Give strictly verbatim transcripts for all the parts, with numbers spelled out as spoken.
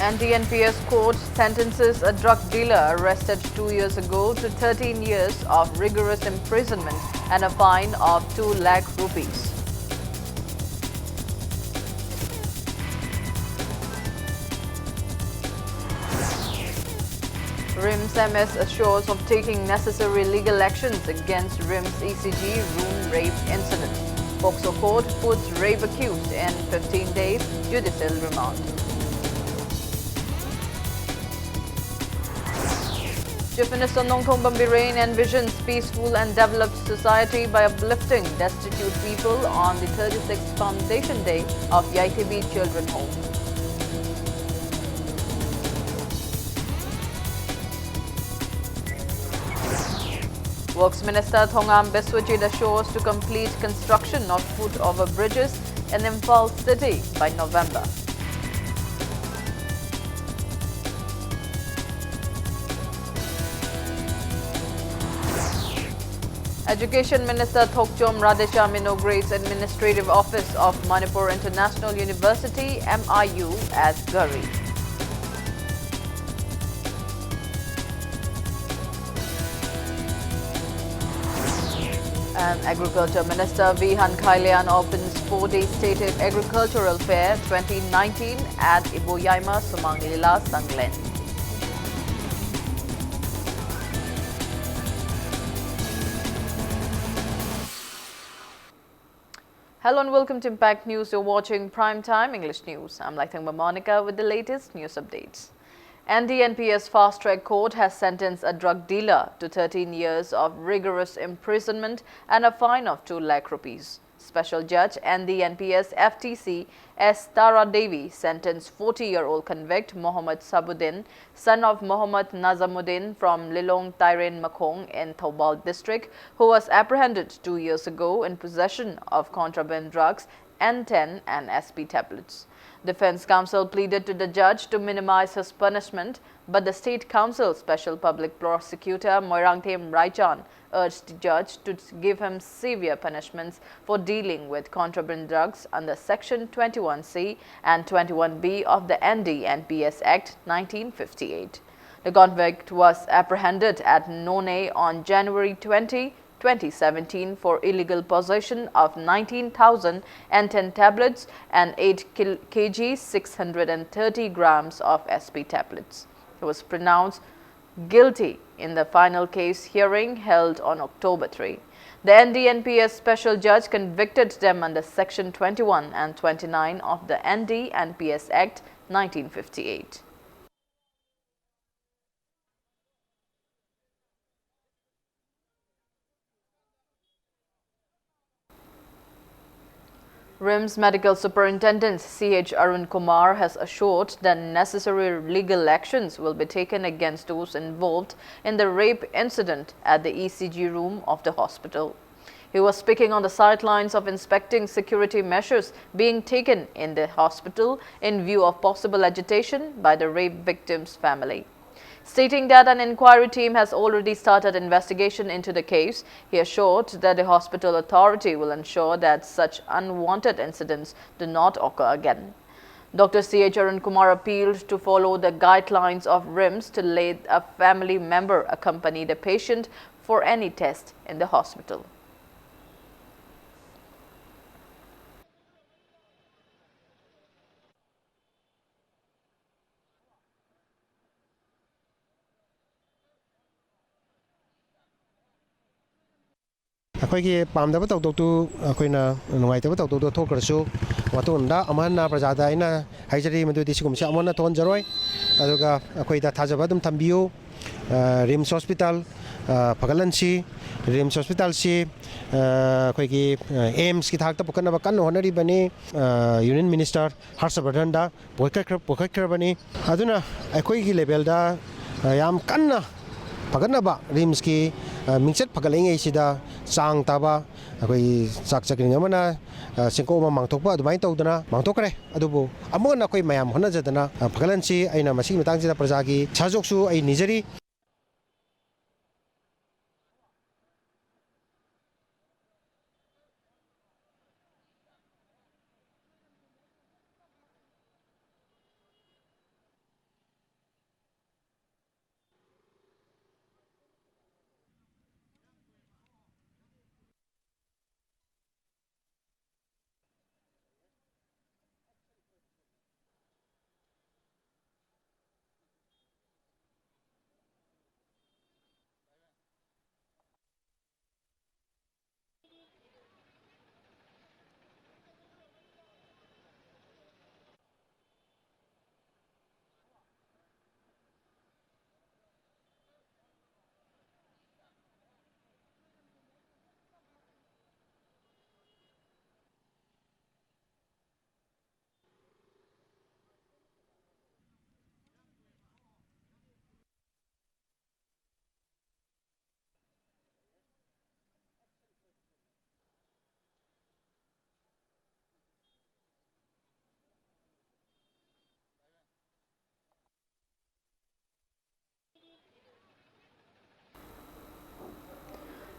And T N P S court sentences a drug dealer arrested two years ago to thirteen years of rigorous imprisonment and a fine of two lakh rupees. RIMS M S assures of taking necessary legal actions against RIMS E C G room rape incident. POCSO court puts rape accused in fifteen days judicial remand. Chief Minister Nongthombam Biren envisions peaceful and developed society by uplifting destitute people on the thirty-sixth Foundation Day of Yaitsebi Children Home. Works Minister Thongam Biswajit assures to complete construction of foot over bridges in Imphal city by November. Education Minister Thokchom Radheshyam inaugurates Administrative Office of Manipur International University, M I U, at Gari. And Agriculture Minister V Hankhai Lian opens four-day State Agricultural Fair twenty nineteen at Iboyaima Sumang Lila Sanglen. Hello and welcome to Impact News. You're watching Prime Time English News. I'm Laithangba Monica with the latest news updates. And T N P S Fast Track Court has sentenced a drug dealer to thirteen years of rigorous imprisonment and a fine of two lakh rupees. Special Judge and T N P S F T C S Tara Devi sentenced forty-year-old convict Mohammad Sabuddin, son of Mohammad Nazamuddin from Lilong Tairen Makhong in Thoubal district, who was apprehended two years ago in possession of contraband drugs, N ten and S P tablets. Defense counsel pleaded to the judge to minimize his punishment, but the state counsel special public prosecutor Moirangthem Raichan urged the judge to give him severe punishments for dealing with contraband drugs under Section twenty-one one C and twenty-one B of the N D N P S Act nineteen fifty-eight. The convict was apprehended at Noney on January twenty, twenty seventeen for illegal possession of nineteen thousand and ten tablets and eight kil-, K G six hundred thirty grams of S P tablets. He was pronounced guilty in the final case hearing held on October three. The N D N P S special judge convicted them under Section twenty-one and twenty-nine of the N D N P S Act nineteen fifty-eight. RIMS Medical Superintendent C H Arun Kumar has assured that necessary legal actions will be taken against those involved in the rape incident at the E C G room of the hospital. He was speaking on the sidelines of inspecting security measures being taken in the hospital in view of possible agitation by the rape victim's family. Stating that an inquiry team has already started investigation into the case, he assured that the hospital authority will ensure that such unwanted incidents do not occur again. Doctor C H Arun Kumar appealed to follow the guidelines of RIMS to let a family member accompany the patient for any test in the hospital. ꯑꯩꯈꯣꯏꯒꯤ ꯄꯥꯝꯗꯕ ꯊꯧꯗꯣꯛꯇꯨ, ꯑꯩꯈꯣꯏꯅ ꯅꯨꯡꯉꯥꯏꯇꯕ ꯊꯧꯗꯣꯛꯇꯨ ꯊꯣꯛꯈ꯭ꯔꯁꯨ, ꯃꯇꯨꯡꯗ ꯑꯃꯨꯛ ꯍꯟꯅ ꯄ꯭ꯔꯖꯥꯗ ꯑꯩꯅ ꯍꯥꯏꯖꯔꯤ ꯃꯗꯨꯗꯤ ꯁꯤꯒꯨꯝꯕꯁꯤ ꯑꯃꯨꯛ ꯍꯟꯅ ꯊꯣꯛꯍꯟꯖꯔꯣꯏ꯫ ꯑꯗꯨꯒ ꯑꯩꯈꯣꯏꯗ ꯊꯥꯖꯕ ꯑꯗꯨꯝ ꯊꯝꯕꯤꯌꯨ꯫ ꯑ, ꯔꯤꯝꯁ ꯍꯣꯁꯄꯤꯇꯥꯜ, ꯑ, ꯐꯒꯠꯍꯟꯁꯤ꯫ ꯔꯤꯝꯁ ꯍꯣꯁꯄꯤꯇꯥꯜꯁꯤ, ꯑ, ꯑꯩꯈꯣꯏꯒꯤ, ꯑ, ꯑꯦꯝꯁꯀꯤ ꯊꯥꯛꯇ ꯄꯨꯈꯠꯅꯕ ꯀꯟꯅ ꯍꯣꯠꯅꯔꯤꯕꯅꯤ꯫ ꯑ, ꯌꯨꯅꯤꯌꯟ ꯃꯤꯅꯤꯁꯇꯔ ꯍꯔꯁꯕꯔꯙꯟꯗ ꯄꯨꯈꯠꯈ꯭ꯔ-, ꯄꯨꯈꯠꯈ꯭ꯔꯕꯅꯤ꯫ ꯑꯗꯨꯅ ꯑꯩꯈꯣꯏꯒꯤ ꯂꯦꯚꯦꯜꯗ, ꯑ, ꯌꯥꯝ ꯀꯟꯅ ꯐꯒꯠꯅꯕ, ꯔꯤꯝꯁꯀꯤ, ꯑ, ꯃꯤꯡꯆꯠ ꯐꯒꯠꯂꯛꯏꯉꯩꯁꯤꯗ ꯆꯥꯡ ꯇꯥꯕ ꯑꯩꯈꯣꯏꯒꯤ ꯆꯥꯛ ꯆꯥꯛꯅꯤꯡ ꯑꯃꯅ, ꯑ, ꯆꯦꯡꯀꯣꯛ ꯑꯃ ꯃꯥꯡꯊꯣꯛꯄ ꯑꯗꯨꯃꯥꯏꯅ ꯇꯧꯗꯅ ꯃꯥꯡꯊꯣꯛꯈ꯭ꯔꯦ꯫ ꯑꯗꯨꯕꯨ ꯑꯃꯨꯛ ꯍꯟꯅ ꯑꯩꯈꯣꯏ ꯃꯌꯥꯝ ꯍꯣꯠꯅꯖꯗꯅ, ꯑ, ꯐꯒꯠꯍꯟꯁꯤ꯫ ꯑꯩꯅ ꯃꯁꯤꯒꯤ ꯃꯇꯥꯡꯁꯤꯗ ꯄ꯭ꯔꯖꯥꯒꯤ ꯁꯍꯌꯣꯒꯁꯨ ꯑꯩ ꯅꯤꯖꯔꯤ꯫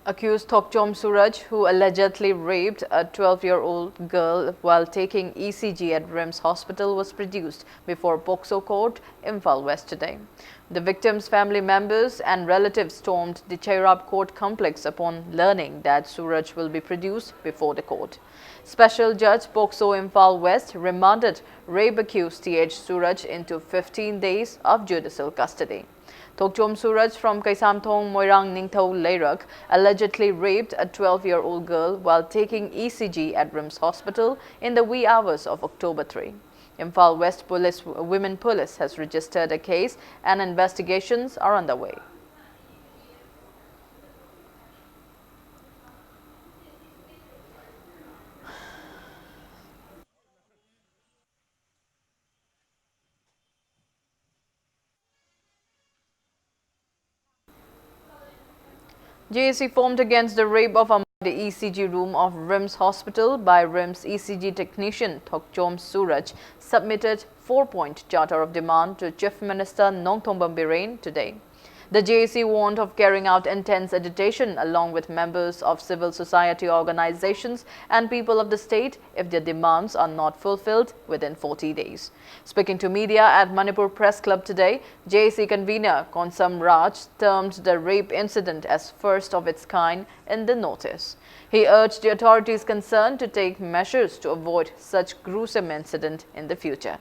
Accused Thokchom Suraj, who allegedly raped a twelve-year-old girl while taking E C G at RIMS Hospital, was produced before POCSO court, Imphal West, today. The victim's family members and relatives stormed the Cheirap Court complex upon learning that Suraj will be produced before the court. Special Judge POCSO Imphal West remanded rape accused T H Suraj into fifteen days of judicial custody. Thokchom Suraj from Kaisamthong, Moirang Ningthou Leirak, allegedly raped a twelve-year-old girl while taking E C G at RIMS Hospital in the wee hours of October three. Imphal West Police, Women Police has registered a case and investigations are underway. J A C formed against the rape of a the E C G room of RIMS Hospital by RIMS E C G technician Thokchom Suraj submitted four-point charter of demand to Chief Minister Nongthombam Biren today. The J A C warned of carrying out intense agitation along with members of civil society organizations and people of the state if their demands are not fulfilled within forty days. Speaking to media at Manipur Press Club today, J A C convener Konsam Raj termed the rape incident as first of its kind in the Northeast. He urged the authorities concerned to take measures to avoid such gruesome incident in the future.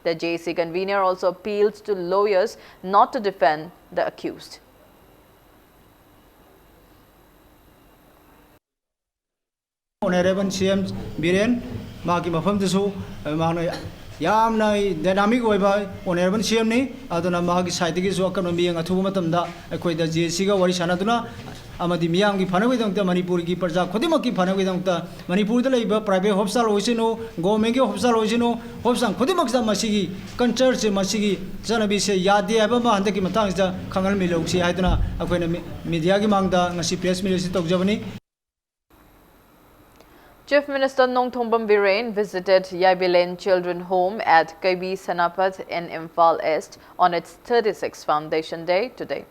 The J A C convener also appealed to lawyers not to defend the accused. Honorable C M Biren, ꯃꯍꯥꯛꯀꯤ ꯃꯐꯝꯗꯁꯨ, ꯑ, ꯃꯍꯥꯛꯅ ꯌꯥꯝꯅ dynamic ꯑꯣꯏꯕ Honorable C M ꯅꯤ꯫ ꯑꯗꯨꯅ ꯃꯍꯥꯛꯀꯤ side ꯗꯒꯤꯁꯨ ꯑꯀꯟꯕ ꯃꯤꯠꯌꯦꯡ ꯑꯊꯨꯕ ꯃꯇꯝꯗ ꯑꯩꯈꯣꯏꯗ J A C ꯒ ꯋꯥꯔꯤ ꯁꯥꯟꯅꯗꯨꯅ ꯑꯃꯗꯤ ꯃꯤꯌꯥꯝꯒꯤ ꯐꯅꯕꯒꯤꯗꯃꯛꯇ, ꯃꯅꯤꯄꯨꯔꯒꯤ ꯄ꯭ꯔꯖꯥ ꯈꯨꯗꯤꯡꯃꯛꯀꯤ ꯐꯅꯕꯒꯤꯗꯃꯛꯇ, ꯃꯅꯤꯄꯨꯔꯗ ꯂꯩꯕ private hospital ꯑꯣꯏꯁꯅꯨ, government ꯀꯤ hospital ꯑꯣꯏꯁꯅꯨ, hospital ꯈꯨꯗꯤꯡꯃꯛꯇ ꯃꯁꯤꯒꯤ culture ꯁꯦ, ꯃꯁꯤꯒꯤ ꯆꯠꯅꯕꯤꯁꯦ ꯌꯥꯗꯦ ꯍꯥꯏꯕ ꯑꯃ ꯍꯟꯗꯛꯀꯤ ꯃꯇꯥꯡꯁꯤꯗ ꯈꯪꯍꯟꯃꯤꯟꯅꯧꯁꯤ ꯍꯥꯏꯗꯨꯅ ꯑꯩꯈꯣꯏꯅ ꯃꯤ-, media ꯒꯤ ꯃꯥꯡꯗ ꯉꯁꯤ press meet ꯑꯁꯤ ꯇꯧꯖꯕꯅꯤ꯫ Chief Minister Nongthombam Biren visited Yaibilen Children Home at K B Senapat in Imphal East on its thirty-sixth Foundation Day today.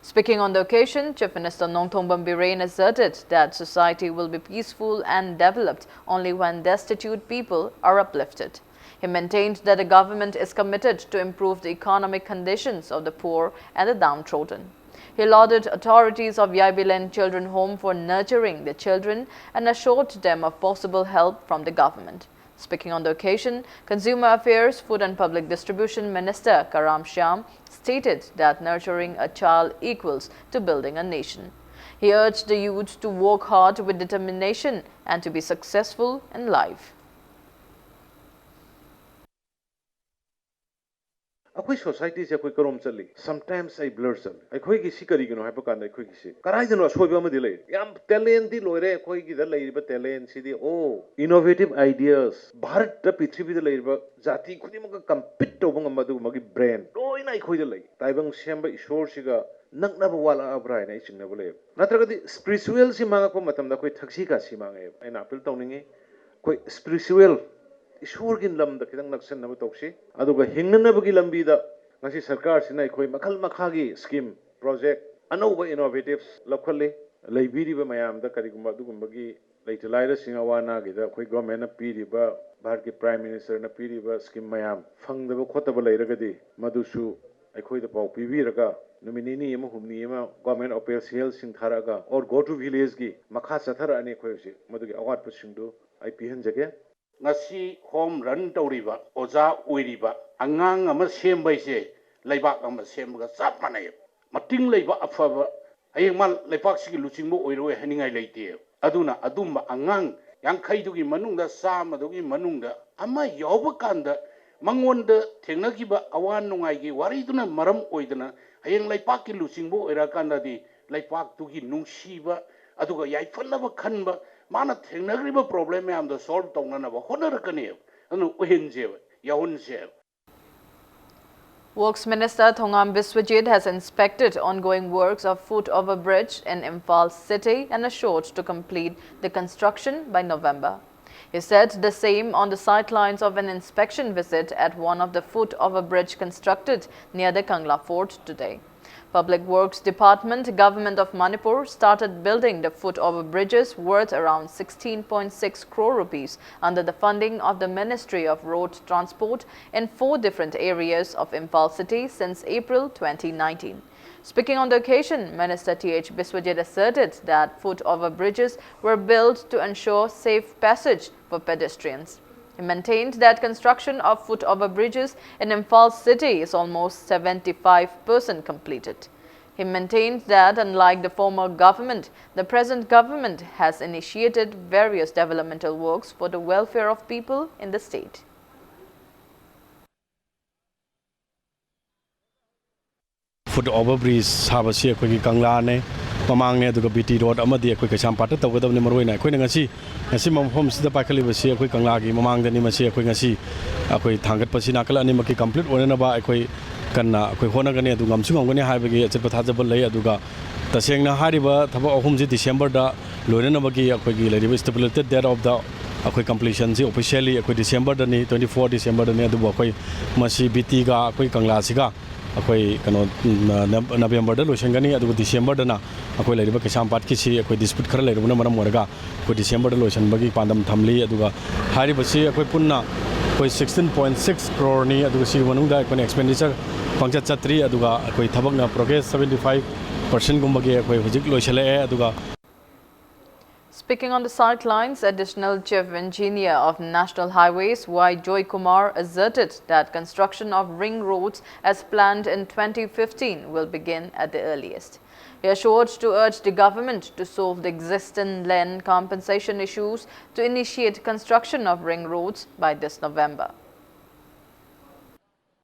Speaking on the occasion, Chief Minister Nongthombam Biren asserted that society will be peaceful and developed only when destitute people are uplifted. He maintained that the government is committed to improve the economic conditions of the poor and the downtrodden. He lauded authorities of Yaibilen Children Home for nurturing the children and assured them of possible help from the government. Speaking on the occasion, Consumer Affairs, Food and Public Distribution Minister Karam Shyam stated that nurturing a child equals to building a nation. He urged the youth to work hard with determination and to be successful in life. ꯑꯩꯈꯣꯏ ꯁꯣꯁꯥꯏꯇꯤꯁꯦ ꯑꯩꯈꯣꯏ ꯀꯔꯣꯝ ꯆꯠꯂꯤ? Sometimes ꯑꯩ blur ꯆꯠꯂꯤ꯫ ꯑꯩꯈꯣꯏꯒꯤ ꯁꯤ ꯀꯔꯤꯒꯤꯅꯣ ꯍꯥꯏꯕ ꯀꯥꯟꯗ ꯑꯩꯈꯣꯏꯒꯤꯁꯤ ꯀꯗꯥꯏꯗꯅꯣ ꯑꯁꯣꯏꯕ ꯑꯃꯗꯤ ꯂꯩꯔꯤ꯫ ꯌꯥꯝ ꯇꯦꯂꯦꯟꯗꯤ ꯂꯣꯏꯔꯦ, ꯑꯩꯈꯣꯏꯒꯤꯗ ꯂꯩꯔꯤꯕ ꯇꯦꯂꯦꯟꯁꯤꯗꯤ꯫ ꯑꯣ, ꯏꯅꯣꯚꯦꯇꯤꯚ ꯑꯥꯏꯗꯤꯌꯥꯁ꯫ ꯚꯥꯔꯠꯇ, ꯄ꯭ꯔꯤꯊꯤꯕꯤꯗ ꯂꯩꯔꯤꯕ ꯖꯥꯇꯤ ꯈꯨꯗꯤꯡꯃꯛꯀ ꯀꯝꯄꯤꯠ ꯇꯧꯕ ꯉꯝꯕ ꯑꯗꯨꯒꯨꯝꯕꯒꯤ ꯕ꯭ꯔꯦꯟ ꯂꯣꯏꯅ ꯑꯩꯈꯣꯏꯗ ꯂꯩ꯫ ꯇꯥꯏꯕꯪ ꯁꯦꯝꯕ ꯏꯁꯣꯔꯁꯤꯒ ꯅꯛꯅꯕ ꯋꯥꯠꯂꯛꯑꯕ꯭ꯔꯥ ꯍꯥꯏꯅ ꯑꯩ ꯆꯤꯡꯅꯕ ꯂꯩꯌꯦꯕ꯫ ꯅꯠꯇ꯭ꯔꯒꯗꯤ ꯁ꯭ꯄꯤꯔꯤꯆꯨꯋꯦꯜꯁꯤ ꯃꯥꯡꯉꯛꯄ ꯃꯇꯝꯗ ꯑꯩꯈꯣꯏ ꯊꯛꯁꯤ ꯈꯥꯁꯤ ꯃꯥꯡꯉꯛꯑꯦꯕ꯫ ꯑꯩꯅ ꯑꯄꯤꯜ ꯇꯧꯅꯤꯡꯉꯤ, ꯑꯩꯈꯣꯏ ꯁ꯭ꯄꯤꯔꯤꯆꯨꯋꯦꯜ, ꯏꯁꯣꯔꯒꯤ ꯂꯝꯗ ꯈꯤꯇꯪ ꯅꯛꯁꯟꯅꯕ ꯇꯧꯁꯤ꯫ ꯑꯗꯨꯒ ꯍꯤꯡꯅꯅꯕꯒꯤ ꯂꯝꯕꯤꯗ ꯉꯁꯤ ꯁꯔꯀꯥꯔꯁꯤꯅ ꯑꯩꯈꯣꯏ ꯃꯈꯜ ꯃꯈꯥꯒꯤ ꯁ꯭ꯀꯤꯝ, ꯄ꯭ꯔꯣꯖꯦꯛ, ꯑꯅꯧꯕ ꯏꯅꯣꯚꯦꯇꯤꯚꯁ ꯂꯧꯈꯠꯂꯤ꯫ ꯂꯩꯕꯤꯔꯤꯕ ꯃꯌꯥꯝꯗ ꯀꯔꯤꯒꯨꯝꯕ ꯑꯗꯨꯒꯨꯝꯕꯒꯤ ꯂꯩꯇ ꯂꯥꯏꯔꯁꯤꯡ ꯑꯋꯥ ꯑꯅꯥꯒꯤꯗ ꯑꯩꯈꯣꯏ ꯒꯣꯔꯃꯦꯟꯅ ꯄꯤꯔꯤꯕ, ꯚꯥꯔꯠꯀꯤ ꯄ꯭ꯔꯥꯏꯝ ꯃꯤꯅꯤꯁꯇꯔꯅ ꯄꯤꯔꯤꯕ ꯁ꯭ꯀꯤꯝ ꯃꯌꯥꯝ ꯐꯪꯗꯕ ꯈꯣꯠꯇꯕ ꯂꯩꯔꯒꯗꯤ ꯃꯗꯨꯁꯨ ꯑꯩꯈꯣꯏꯗ ꯄꯥꯎ ꯄꯤꯕꯤꯔꯒ ꯅꯨꯃꯤꯠ ꯅꯤꯅꯤ ꯑꯃ ꯍꯨꯝꯅꯤ ꯑꯃ ꯒꯣꯔꯃꯦꯟ ꯑꯣꯐꯤꯁꯤꯌꯦꯜꯁꯤꯡ ꯊꯥꯔꯛꯑꯒ, or go to villageꯀꯤ ꯃꯈꯥ ꯆꯠꯊꯔꯛꯑꯅꯤ꯫ ꯑꯩꯈꯣꯏ ꯍꯧꯖꯤꯛ ꯃꯗꯨꯒꯤ ꯑꯋꯥꯠꯄꯁꯤꯡꯗꯨ ꯑꯩ ꯄꯤꯍꯟꯖꯒꯦ꯫ ꯉꯁꯤ ꯍꯣꯝ ꯔꯟ ꯇꯧꯔꯤꯕ, ꯑꯣꯖꯥ ꯑꯣꯏꯔꯤꯕ ꯑꯉꯥꯡ ꯑꯃ ꯁꯦꯝꯕ ꯍꯥꯏꯁꯦ ꯂꯩꯕꯥꯛ ꯑꯃ ꯁꯦꯝꯕꯒ ꯆꯞ ꯃꯥꯟꯅꯩ꯫ ꯃꯇꯤꯡ ꯂꯩꯕ ꯑꯐꯕ, ꯍꯌꯦꯡ ꯃꯥ ꯂꯩꯕꯥꯛꯁꯤꯒꯤ ꯂꯨꯆꯤꯡꯕ ꯑꯣꯏꯔꯣꯏ ꯍꯥꯏꯅꯤꯡꯉꯥꯏ ꯂꯩꯇꯦ꯫ ꯑꯗꯨꯅ ꯑꯗꯨꯝꯕ ꯑꯉꯥꯡ ꯌꯥꯡꯈꯩꯗꯨꯒꯤ ꯃꯅꯨꯡꯗ, ꯆꯥꯝꯃꯗꯨꯒꯤ ꯃꯅꯨꯡꯗ ꯑꯃ ꯌꯥꯎꯕ ꯀꯥꯟꯗ, ꯃꯉꯣꯟꯗ ꯊꯦꯡꯅꯈꯤꯕ ꯑꯋꯥ ꯅꯨꯡꯉꯥꯏꯒꯤ ꯋꯥꯔꯤꯗꯨꯅ ꯃꯔꯝ ꯑꯣꯏꯗꯅ ꯍꯌꯦꯡ ꯂꯩꯄꯥꯛꯀꯤ ꯂꯨꯆꯤꯡꯕ ꯑꯣꯏꯔꯀꯥꯟꯗꯗꯤ ꯂꯩꯄꯥꯛꯇꯨꯒꯤ ꯅꯨꯡꯁꯤꯕ, ꯑꯗꯨꯒ ꯌꯥꯏꯐꯅꯕ ꯈꯟꯕ, ꯃꯥꯅ ꯊꯦꯡꯅꯈ꯭ꯔꯤꯕ ꯄ꯭ꯔꯣꯕ꯭ꯂꯦꯝ ꯃꯌꯥꯝꯗꯣ ꯁꯣꯜꯕ ꯇꯧꯅꯅꯕ ꯍꯣꯠꯅꯔꯛꯀꯅꯦꯕ꯫ ꯑꯗꯨꯅ ꯑꯣꯏꯍꯟꯁꯦꯕ, ꯌꯥꯎꯍꯟꯁꯦꯕ꯫ Works Minister Thongam Biswajit has inspected ongoing works of foot over bridge in Imphal city and assured to complete the construction by November. He said the same on the sidelines of an inspection visit at one of the foot over bridge constructed near the Kangla Fort today. Public Works Department, Government of Manipur, started building the foot over bridges worth around sixteen point six crore rupees under the funding of the Ministry of Road Transport in four different areas of Imphal city since April twenty nineteen. Speaking on the occasion, Minister T H Biswajit asserted that foot over bridges were built to ensure safe passage for pedestrians. He maintained that construction of foot over bridges in Imphal city is almost seventy-five percent completed. He maintained that, unlike the former government, the present government has initiated various developmental works for the welfare of people in the state. Foot over bridge ꯁꯥꯕꯁꯤ ꯑꯩꯈꯣꯏꯒꯤ ꯀꯪꯂꯥꯅꯦ, ꯃꯃꯥꯡꯅꯦ, ꯑꯗꯨꯒ B T road ꯑꯃꯗꯤ ꯑꯩꯈꯣꯏ ꯀꯩꯁꯥꯝꯄꯥꯠꯇ ꯇꯧꯒꯗꯕꯅꯤ꯫ ꯃꯔꯨꯑꯣꯏꯅ ꯑꯩꯈꯣꯏꯅ ꯉꯁꯤ ꯉꯁꯤ ꯃꯐꯝꯁꯤꯗ ꯄꯥꯏꯈꯠꯂꯤꯕꯁꯤ ꯑꯩꯈꯣꯏ ꯀꯪꯂꯥꯒꯤ ꯃꯃꯥꯡꯗꯅꯤ꯫ ꯃꯁꯤ ꯑꯩꯈꯣꯏ ꯉꯁꯤ ꯑꯩꯈꯣꯏ ꯊꯥꯡꯒꯠꯄꯁꯤ ꯅꯥꯀꯜ ꯑꯅꯤꯃꯛꯀꯤ ꯀꯝꯄ꯭ꯂꯤꯠ ꯑꯣꯏꯅꯅꯕ ꯑꯩꯈꯣꯏ ꯀꯟꯅ ꯑꯩꯈꯣꯏ ꯍꯣꯠꯅꯒꯅꯤ꯫ ꯑꯗꯨ ꯉꯝꯁꯨ ꯉꯝꯒꯅꯤ ꯍꯥꯏꯕꯒꯤ ꯑꯆꯦꯠꯄ ꯊꯥꯖꯕ ꯂꯩ꯫ ꯑꯗꯨꯒ ꯇꯁꯦꯡꯅ ꯍꯥꯏꯔꯤꯕ ꯊꯕꯛ ꯑꯍꯨꯝꯁꯤ ꯗꯤꯁꯦꯝꯕꯔꯗ ꯂꯣꯏꯅꯅꯕꯒꯤ ꯑꯩꯈꯣꯏꯒꯤ ꯂꯩꯔꯤꯕ stipulated date of the ꯑꯩꯈꯣꯏ completionꯁꯤ officially ꯑꯩꯈꯣꯏ ꯗꯤꯁꯦꯝꯕꯔꯗꯅꯤ, twenty four ꯗꯤꯁꯦꯝꯕꯔꯗꯅꯤ꯫ ꯑꯗꯨꯕꯨ ꯑꯩꯈꯣꯏ ꯃꯁꯤ ꯕꯤ ꯇꯤꯒ ꯑꯩꯈꯣꯏ ꯀꯪꯂꯥꯁꯤꯒ ꯑꯩꯈꯣꯏ ꯀꯩꯅꯣ ꯅꯕꯦꯝꯕꯔꯗ ꯂꯣꯏꯁꯤꯟꯒꯅꯤ꯫ ꯑꯗꯨꯒ ꯗꯤꯁꯦꯝꯕꯔꯗꯅ ꯑꯩꯈꯣꯏ ꯂꯩꯔꯤꯕ ꯀꯩꯁꯥꯝꯄꯥꯠꯀꯤꯁꯤ ꯑꯩꯈꯣꯏ dispute ꯈꯔ ꯂꯩꯔꯨꯕꯅ ꯃꯔꯝ ꯑꯣꯏꯔꯒ ꯑꯩꯈꯣꯏ ꯗꯤꯁꯦꯝꯕꯔꯗ ꯂꯣꯏꯁꯤꯟꯕꯒꯤ ꯄꯥꯟꯗꯝ ꯊꯝꯂꯤ꯫ ꯑꯗꯨꯒ ꯍꯥꯏꯔꯤꯕꯁꯤ ꯑꯩꯈꯣꯏ ꯄꯨꯟꯅ ꯑꯩꯈꯣꯏ sixteen point six crore ꯅꯤ꯫ ꯑꯗꯨꯒ ꯁꯤꯒꯤ ꯃꯅꯨꯡꯗ ꯑꯩꯈꯣꯏꯅ expenditure ꯄꯪꯆꯠ ꯆꯠꯇ꯭ꯔꯤ꯫ ꯑꯗꯨꯒ ꯑꯩꯈꯣꯏ ꯊꯕꯛꯅ progress seventy five percent ꯒꯨꯝꯕꯒꯤ ꯑꯩꯈꯣꯏ ꯍꯧꯖꯤꯛ ꯂꯣꯏꯁꯤꯜꯂꯛꯑꯦ꯫ ꯑꯗꯨꯒ Speaking on the sidelines, Additional Chief Engineer of National Highways Y Joy Kumar asserted that construction of ring roads as planned in twenty fifteen will begin at the earliest. He assured to urge the government to solve the existing land compensation issues to initiate construction of ring roads by this November.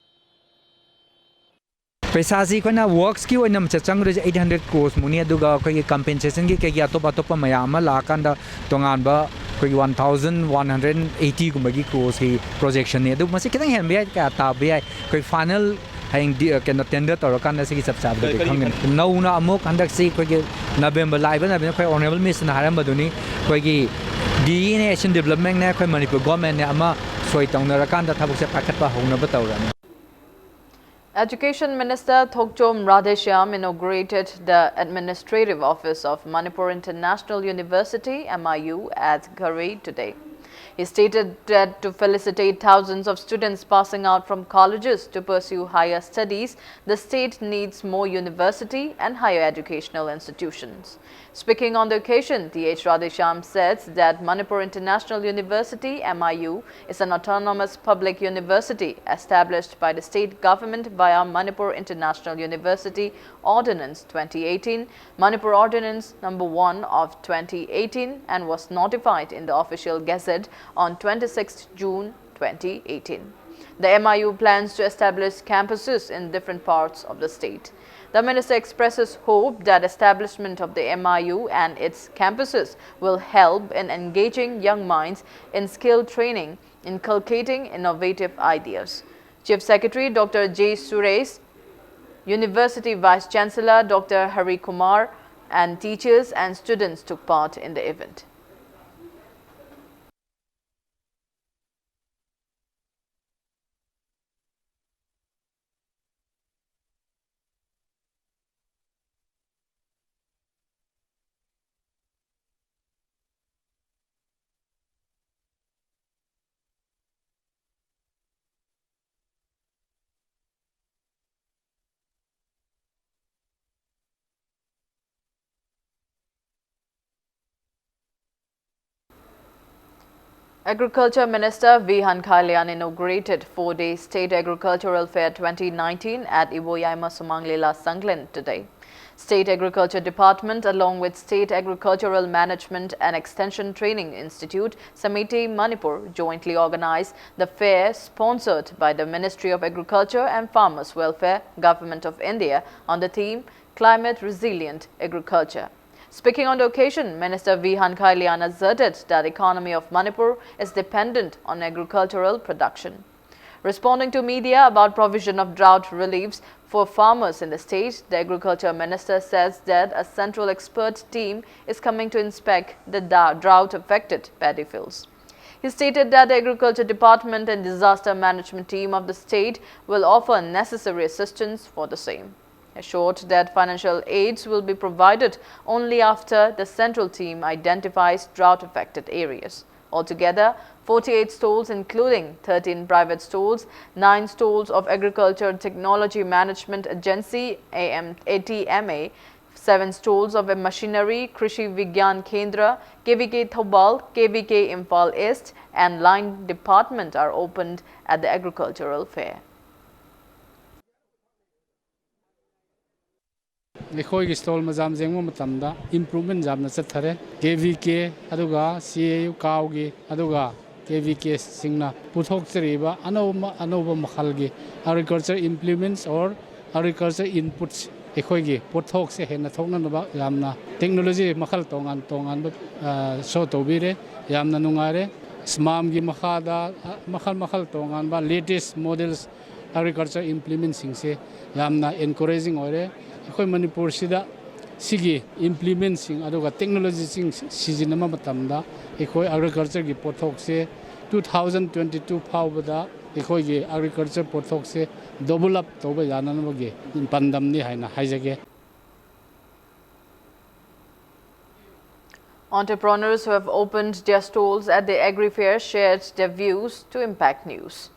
ꯄꯩꯁꯥꯁꯤ ꯑꯩꯈꯣꯏꯅ ꯋꯔꯛꯁꯀꯤ ꯑꯣꯏꯅ ꯃꯆꯠ ꯆꯪꯒꯗꯣꯏꯁꯦ eight hundred crores ꯃꯨꯛꯅꯤ꯫ ꯑꯗꯨꯒ ꯑꯩꯈꯣꯏꯒꯤ ꯀꯝꯄꯦꯟꯁꯦꯁꯟꯒꯤ ꯀꯩꯒꯤ ꯑꯇꯣꯞ ꯑꯇꯣꯞꯄ ꯃꯌꯥꯝ ꯑꯃ ꯂꯥꯛꯑꯀꯥꯟꯗ ꯇꯣꯉꯥꯟꯕ ꯑꯩꯈꯣꯏꯒꯤ one thousand one hundred eighty ꯒꯨꯝꯕꯒꯤ ꯀ꯭ꯔꯣꯁꯀꯤ ꯄ꯭ꯔꯣꯖꯦꯛꯁꯟꯅꯤ꯫ ꯑꯗꯨ ꯃꯁꯤ ꯈꯤꯇꯪ ꯍꯦꯟꯕ ꯌꯥꯏ, ꯀꯌꯥ ꯇꯥꯕ ꯌꯥꯏ, ꯑꯩꯈꯣꯏ ꯐꯥꯏꯅꯦꯜ ꯍꯌꯦꯡ ꯗꯤ- ꯀꯩꯅꯣ ꯇꯦꯟꯗꯔ ꯇꯧꯔꯀꯥꯟꯗ ꯁꯤꯒꯤ ꯆꯞ ꯆꯥꯕꯗꯨꯗꯤ ꯈꯪꯒꯅꯤ꯫ ꯅꯧꯅ ꯑꯃꯨꯛ ꯍꯟꯗꯛꯁꯤ ꯑꯩꯈꯣꯏꯒꯤ ꯅꯕꯦꯝꯕꯔ ꯂꯥꯛꯏꯕ ꯅꯕꯦꯝꯕꯔ ꯑꯩꯈꯣꯏ ꯑꯣꯅꯔꯦꯕꯜ ꯃꯤꯅꯤꯁꯇꯔꯅ ꯍꯥꯏꯔꯝꯕꯗꯨꯅꯤ, ꯑꯩꯈꯣꯏꯒꯤ ꯗꯤ ꯏꯅꯦ ꯑꯦꯁꯤꯌꯥꯟ ꯗꯤꯕꯂꯞꯃꯦꯟꯅꯦ ꯑꯩꯈꯣꯏ ꯃꯅꯤꯄꯨꯔ ꯒꯣꯔꯃꯦꯟꯅꯦ ꯑꯃ ꯁꯣꯏ ꯇꯧꯅꯔꯀꯥꯟꯗ ꯊꯕꯛꯁꯦ ꯄꯥꯏꯈꯠꯄ ꯍꯧꯅꯕ ꯇꯧꯔꯅꯤ꯫ Education Minister Thokchom Radheshyam inaugurated the Administrative Office of Manipur International University, M I U, at Ghare today. He stated that to felicitate thousands of students passing out from colleges to pursue higher studies, the state needs more university and higher educational institutions. Speaking on the occasion, Th Radheshyam said that Manipur International University, M I U, is an autonomous public university established by the state government via Manipur International University Ordinance twenty eighteen, Manipur Ordinance number one of twenty eighteen, and was notified in the Official Gazette on twenty-sixth June twenty eighteen. The M I U plans to establish campuses in different parts of the state. The minister expresses hope that establishment of the M I U and its campuses will help in engaging young minds in skill training, inculcating innovative ideas. Chief Secretary Doctor J Suresh, University Vice Chancellor Doctor Hari Kumar, and teachers and students took part in the event. Agriculture Minister V Hankhai Lian inaugurated four-day State Agricultural Fair twenty nineteen at Iboyaima Sumang Lila Sanglen today. State Agriculture Department, along with State Agricultural Management and Extension Training Institute, Samiti Manipur, jointly organized the fair sponsored by the Ministry of Agriculture and Farmers Welfare, Government of India, on the theme Climate Resilient Agriculture. Speaking on the occasion, Minister V Hankhai Lian asserted that economy of Manipur is dependent on agricultural production. Responding to media about provision of drought reliefs for farmers in the state, the agriculture minister says that a central expert team is coming to inspect the da-, drought-affected paddy fields. He stated that the Agriculture Department and Disaster Management Team of the state will offer necessary assistance for the same. Assured that financial aids will be provided only after the central team identifies drought-affected areas. Altogether, forty-eight stalls, including thirteen private stalls, nine stalls of Agriculture Technology Management Agency, A M A T M A, seven stalls of a machinery, Krishi Vigyan Kendra, K V K Thoubal, K V K Imphal East, and Line Department are opened at the agricultural fair. ꯑꯩꯈꯣꯏꯒꯤ stall ꯃꯆꯥ ꯑꯃ ꯌꯦꯡꯕ ꯃꯇꯝꯗ improvement ꯌꯥꯝꯅ ꯆꯠꯊꯔꯦ꯫ ꯀꯦ V ꯀꯦ ꯑꯗꯨꯒ ꯁꯤ ꯑꯦ U ꯀꯥꯎꯒꯤ ꯑꯗꯨꯒ ꯀꯦ V ꯀꯦꯁꯤꯡꯅ ꯄꯨꯊꯣꯛꯆꯔꯤꯕ ꯑꯅꯧꯕ ꯑꯅꯧꯕ ꯃꯈꯜꯒꯤ ꯑꯦꯒ꯭ꯔꯤꯀꯜꯆꯔ ꯏꯝꯄ꯭ꯂꯤꯃꯦꯟꯠꯁ ꯑꯣꯔ ꯑꯦꯒ꯭ꯔꯤꯀꯜꯆꯔ ꯏꯟꯄꯨꯠꯁ ꯑꯩꯈꯣꯏꯒꯤ ꯄꯣꯠꯊꯣꯛꯁꯦ ꯍꯦꯟꯅ ꯊꯣꯛꯅꯅꯕ ꯌꯥꯝꯅ ꯇꯦꯛꯅꯣꯂꯣꯖꯤ ꯃꯈꯜ ꯇꯣꯉꯥꯟ ꯇꯣꯉꯥꯟꯕ ꯁꯣ ꯇꯧꯕꯤꯔꯦ꯫ ꯌꯥꯝꯅ ꯅꯨꯡꯉꯥꯏꯔꯦ꯫ ꯁ꯭ꯃꯥꯝꯒꯤ ꯃꯈꯥꯗ ꯃꯈꯜ ꯃꯈꯜ ꯇꯣꯉꯥꯟꯕ ꯂꯦꯇꯦꯁ ꯃꯣꯗꯦꯜꯁ ꯑꯦꯒ꯭ꯔꯤꯀꯜꯆꯔ ꯏꯝꯄ꯭ꯂꯤꯃꯦꯟꯠꯁꯤꯡꯁꯦ ꯌꯥꯝꯅ ꯑꯦꯟꯀꯔꯦꯖꯤꯡ ꯑꯣꯏꯔꯦ꯫ ꯑꯩꯈꯣꯏ ꯃꯅꯤꯄꯨꯔꯁꯤꯗ ꯁꯤꯒꯤ ꯏꯝꯄ꯭ꯂꯤꯃꯦꯟꯠꯁꯤꯡ ꯑꯗꯨꯒ ꯇꯦꯛꯅꯣꯂꯣꯖꯤꯁꯤꯡ ꯁꯤꯖꯤꯟꯅꯕ ꯃꯇꯝꯗ ꯑꯩꯈꯣꯏ ꯑꯦꯒ꯭ꯔꯤꯀꯜꯆꯔꯒꯤ ꯄꯣꯠꯊꯣꯛꯁꯦ two thousand twenty two ꯐꯥꯎꯕꯗ ꯑꯩꯈꯣꯏꯒꯤ ꯑꯦꯒ꯭ꯔꯤꯀꯜꯆꯔ ꯄꯣꯠꯊꯣꯛꯁꯦ ꯗꯕꯜ ꯑꯞ ꯇꯧꯕ ꯌꯥꯅꯅꯕꯒꯤ ꯄꯥꯟꯗꯝꯅꯤ ꯍꯥꯏꯅ ꯍꯥꯏꯖꯒꯦ꯫ Entrepreneurs who have opened their stalls at the Agri Fair shared their views to Impact News.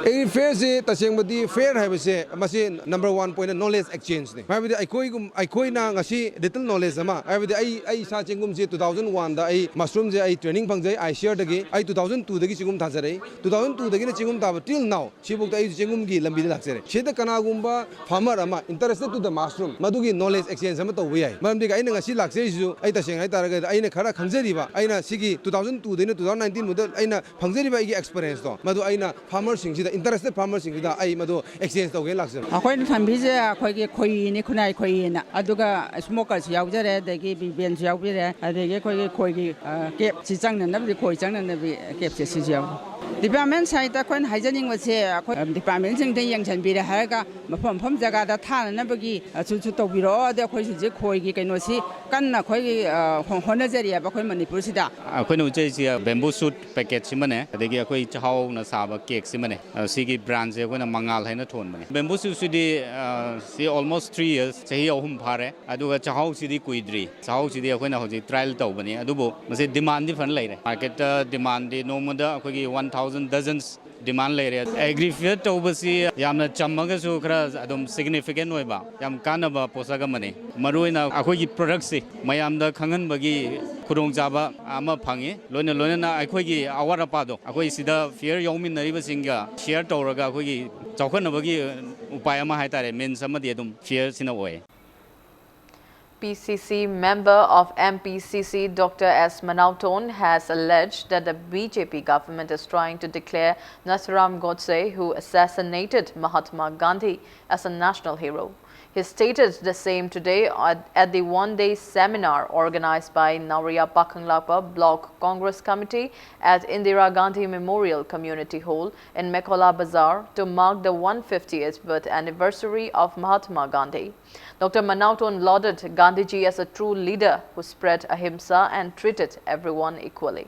Agri ꯐꯤꯌꯔꯁꯤ ꯇꯁꯦꯡꯕꯗꯤ ꯐꯤꯌꯔ ꯍꯥꯏꯕꯁꯦ ꯃꯁꯤ ꯅꯝꯕꯔ ꯋꯥꯟ ꯄꯣꯏꯟꯠ ꯅꯣꯂꯦꯖ ꯑꯦꯛꯁꯆꯦꯟꯖꯅꯤ꯫ ꯍꯥꯏꯕꯗꯤ ꯑꯩꯈꯣꯏꯒꯨꯝ ꯑꯩꯈꯣꯏꯅ ꯉꯁꯤ ꯂꯤꯇꯜ ꯅꯣꯂꯦꯖ ꯑꯃ, ꯍꯥꯏꯕꯗꯤ ꯑꯩ ꯑꯩ ꯏꯁꯥ ꯆꯦꯡꯒꯨꯝꯁꯤ two thousand one ꯗ ꯑꯩ ꯃꯁꯔꯨꯝꯁꯦ ꯑꯩ ꯇ꯭ꯔꯦꯅꯤꯡ ꯐꯪꯖꯩ ꯑꯥꯏ ꯁꯤ ꯑꯥꯔꯗꯒꯤ꯫ ꯑꯩ two thousand two ꯗꯒꯤ ꯆꯦꯡꯒꯨꯝ ꯊꯥꯖꯔꯛꯏ꯫ Two thousand two ꯗꯒꯤꯅ ꯆꯦꯡꯒꯨꯝ ꯊꯥꯕ till now ꯁꯤꯐꯥꯎꯗ ꯑꯩ ꯆꯦꯡꯒꯨꯝꯒꯤ ꯂꯝꯕꯤꯗ ꯂꯥꯛꯆꯔꯦ꯫ ꯁꯤꯗ ꯀꯅꯥꯒꯨꯝꯕ farmer ꯑꯃ interested to the mushroom ꯃꯗꯨꯒꯤ ꯅꯣꯂꯦꯖ ꯑꯦꯛꯁꯆꯦꯟꯖ ꯑꯃ ꯇꯧꯕ ꯌꯥꯏ꯫ ꯃꯔꯝꯗꯤ ꯑꯩꯅ ꯉꯁꯤ ꯂꯥꯛꯆꯔꯤꯁꯤꯁꯨ ꯑꯩ ꯇꯁꯦꯡꯅ ꯍꯥꯏꯇꯥꯔꯒꯗꯤ ꯑꯩꯅ ꯈꯔ ꯈꯪꯖꯔꯤꯕ, ꯑꯩꯅ ꯁꯤꯒꯤ two thousand two ꯗꯩꯅ two thousand nineteen ꯐꯥꯎꯗ ꯑꯩꯅ ꯐꯪꯖꯔꯤꯕ ꯑꯩꯒꯤ ꯑꯦꯛꯁꯄꯤꯔꯤꯌꯦꯟꯁꯇꯣ ꯃꯗꯨ ꯑꯩꯅ ꯐꯥꯔꯃꯔꯁꯤꯡꯁꯤꯗ, ꯏꯟꯇꯔꯦꯁꯇꯦꯠ ꯐꯥꯔꯃꯔꯁꯤꯡꯁꯤꯗ ꯑꯩ ꯃꯗꯨ ꯑꯦꯛꯁꯆꯦꯟꯖ ꯇꯧꯒꯦꯅ ꯂꯥꯛꯆꯕꯅꯤ꯫ ꯑꯩꯈꯣꯏꯅ ꯊꯝꯕꯤꯁꯦ ꯑꯩꯈꯣꯏꯒꯤ ꯈꯣꯏꯍꯤꯅꯤ, ꯈꯨꯟꯅꯥꯏ ꯈꯣꯏꯍꯤꯅ, ꯑꯗꯨꯒ ꯁ꯭ꯃꯣꯀꯔꯁꯨ ꯌꯥꯎꯖꯔꯦ, ꯑꯗꯒꯤ ꯕꯤꯕꯦꯟꯁꯨ ꯌꯥꯎꯕꯤꯔꯦ, ꯑꯗꯒꯤ ꯑꯩꯈꯣꯏꯒꯤ ꯈꯣꯏꯒꯤ ꯀꯦꯞꯁꯤ ꯆꯪꯅꯅꯕꯗꯤ, ꯈꯣꯏ ꯆꯪꯅꯅꯕꯗꯤ ꯀꯦꯞꯁꯦ ꯁꯤꯁꯨ ꯌꯥꯎꯔꯦ꯫ Department side ꯑꯩꯈꯣꯏꯅ ꯍꯥꯏꯖꯅꯤꯡꯕꯁꯦ, ꯑꯩꯈꯣꯏ department ꯁꯤꯡꯗ ꯌꯦꯡꯁꯤꯟꯕꯤꯔꯦ ꯍꯥꯏꯔꯒ ꯃꯐꯝ ꯃꯐꯝ ꯖꯒꯥꯗ ꯊꯥꯅꯅꯕꯒꯤ ꯑꯁꯨꯁꯨ ꯇꯧꯕꯤꯔꯛꯑꯣ꯫ ꯑꯗ ꯑꯩꯈꯣꯏ ꯍꯧꯖꯤꯛ ꯈꯣꯏꯒꯤ ꯀꯩꯅꯣꯁꯤ ꯀꯟꯅ ꯑꯩꯈꯣꯏꯒꯤ, ꯑ, ꯍꯣ-, ꯍꯣꯠꯅꯖꯔꯤꯑꯕ ꯑꯩꯈꯣꯏ ꯃꯅꯤꯄꯨꯔꯁꯤꯗ꯫ ꯑꯩꯈꯣꯏꯅ ꯎꯠꯆꯔꯤꯁꯤ bamboo shoot packet ꯁꯤꯃꯅꯦ, ꯑꯗꯒꯤ ꯑꯩꯈꯣꯏ ꯆꯥꯛꯍꯥꯎꯅ ꯁꯥꯕ cake ꯁꯤꯃꯅꯦ꯫ ꯑ, ꯁꯤꯒꯤ brand ꯁꯦ ꯑꯩꯈꯣꯏꯅ ꯃꯉꯥꯜ ꯍꯥꯏꯅ ꯊꯣꯟꯕꯅꯦ꯫ Bamboo shoot ꯁꯤꯗꯤ, ꯑ, ꯁꯤ almost three years, ꯆꯍꯤ ꯑꯍꯨꯝ ꯐꯥꯔꯦ꯫ ꯑꯗꯨꯒ ꯆꯥꯛꯍꯥꯎꯁꯤꯗꯤ ꯀꯨꯏꯗ꯭ꯔꯤ꯫ ꯆꯥꯛꯍꯥꯎꯁꯤꯗꯤ ꯑꯩꯈꯣꯏꯅ ꯍꯧꯖꯤꯛ trial ꯇꯧꯕꯅꯤ, ꯑꯗꯨꯕꯨ ꯃꯁꯤ demand ꯗꯤ ꯐꯖꯅ ꯂꯩꯔꯦ꯫ Market ꯇ demand ꯗꯤ ꯅꯣꯡꯃꯗ ꯑꯩꯈꯣꯏꯒꯤ one thousand dozens demand ꯂꯩꯔꯦ꯫ Agri fair ꯇꯧꯕꯁꯤ ꯌꯥꯝꯅ ꯆꯝꯃꯒꯁꯨ ꯈꯔ ꯑꯗꯨꯝ significant ꯑꯣꯏꯕ, ꯌꯥꯝ ꯀꯥꯟꯅꯕ ꯄꯣꯠꯁꯛ ꯑꯃꯅꯤ꯫ ꯃꯔꯨꯑꯣꯏꯅ ꯑꯩꯈꯣꯏꯒꯤ product ꯁꯤ ꯃꯌꯥꯝꯗ ꯈꯪꯍꯟꯕꯒꯤ ꯈꯨꯗꯣꯡꯆꯥꯕ ꯑꯃ ꯐꯪꯉꯤ꯫ ꯂꯣꯏꯅ ꯂꯣꯏꯅꯅ ꯑꯩꯈꯣꯏꯒꯤ ꯑꯋꯥꯠ ꯑꯄꯥꯗꯣ ꯑꯩꯈꯣꯏ ꯁꯤꯗ fair ꯌꯥꯎꯃꯤꯟꯅꯔꯤꯕꯁꯤꯡꯒ share ꯇꯧꯔꯒ ꯑꯩꯈꯣꯏꯒꯤ ꯆꯥꯎꯈꯠꯅꯕꯒꯤ ꯎꯄꯥꯏ ꯑꯃ ꯍꯥꯏꯇꯥꯔꯦ, means ꯑꯃꯗꯤ ꯑꯗꯨꯝ fair ꯁꯤꯅ ꯑꯣꯏ꯫ P C C member of M P C C Doctor S Manaothon has alleged that the B J P government is trying to declare Nathuram Godse, who assassinated Mahatma Gandhi, as a national hero. He stated the same today at, at the one-day seminar organized by Naoriya Pakhang Lakpa Block Congress Committee at Indira Gandhi Memorial Community Hall in Mekhola Bazar to mark the one fiftieth birth anniversary of Mahatma Gandhi. Doctor Manaothon lauded Gandhiji as a true leader who spread ahimsa and treated everyone equally.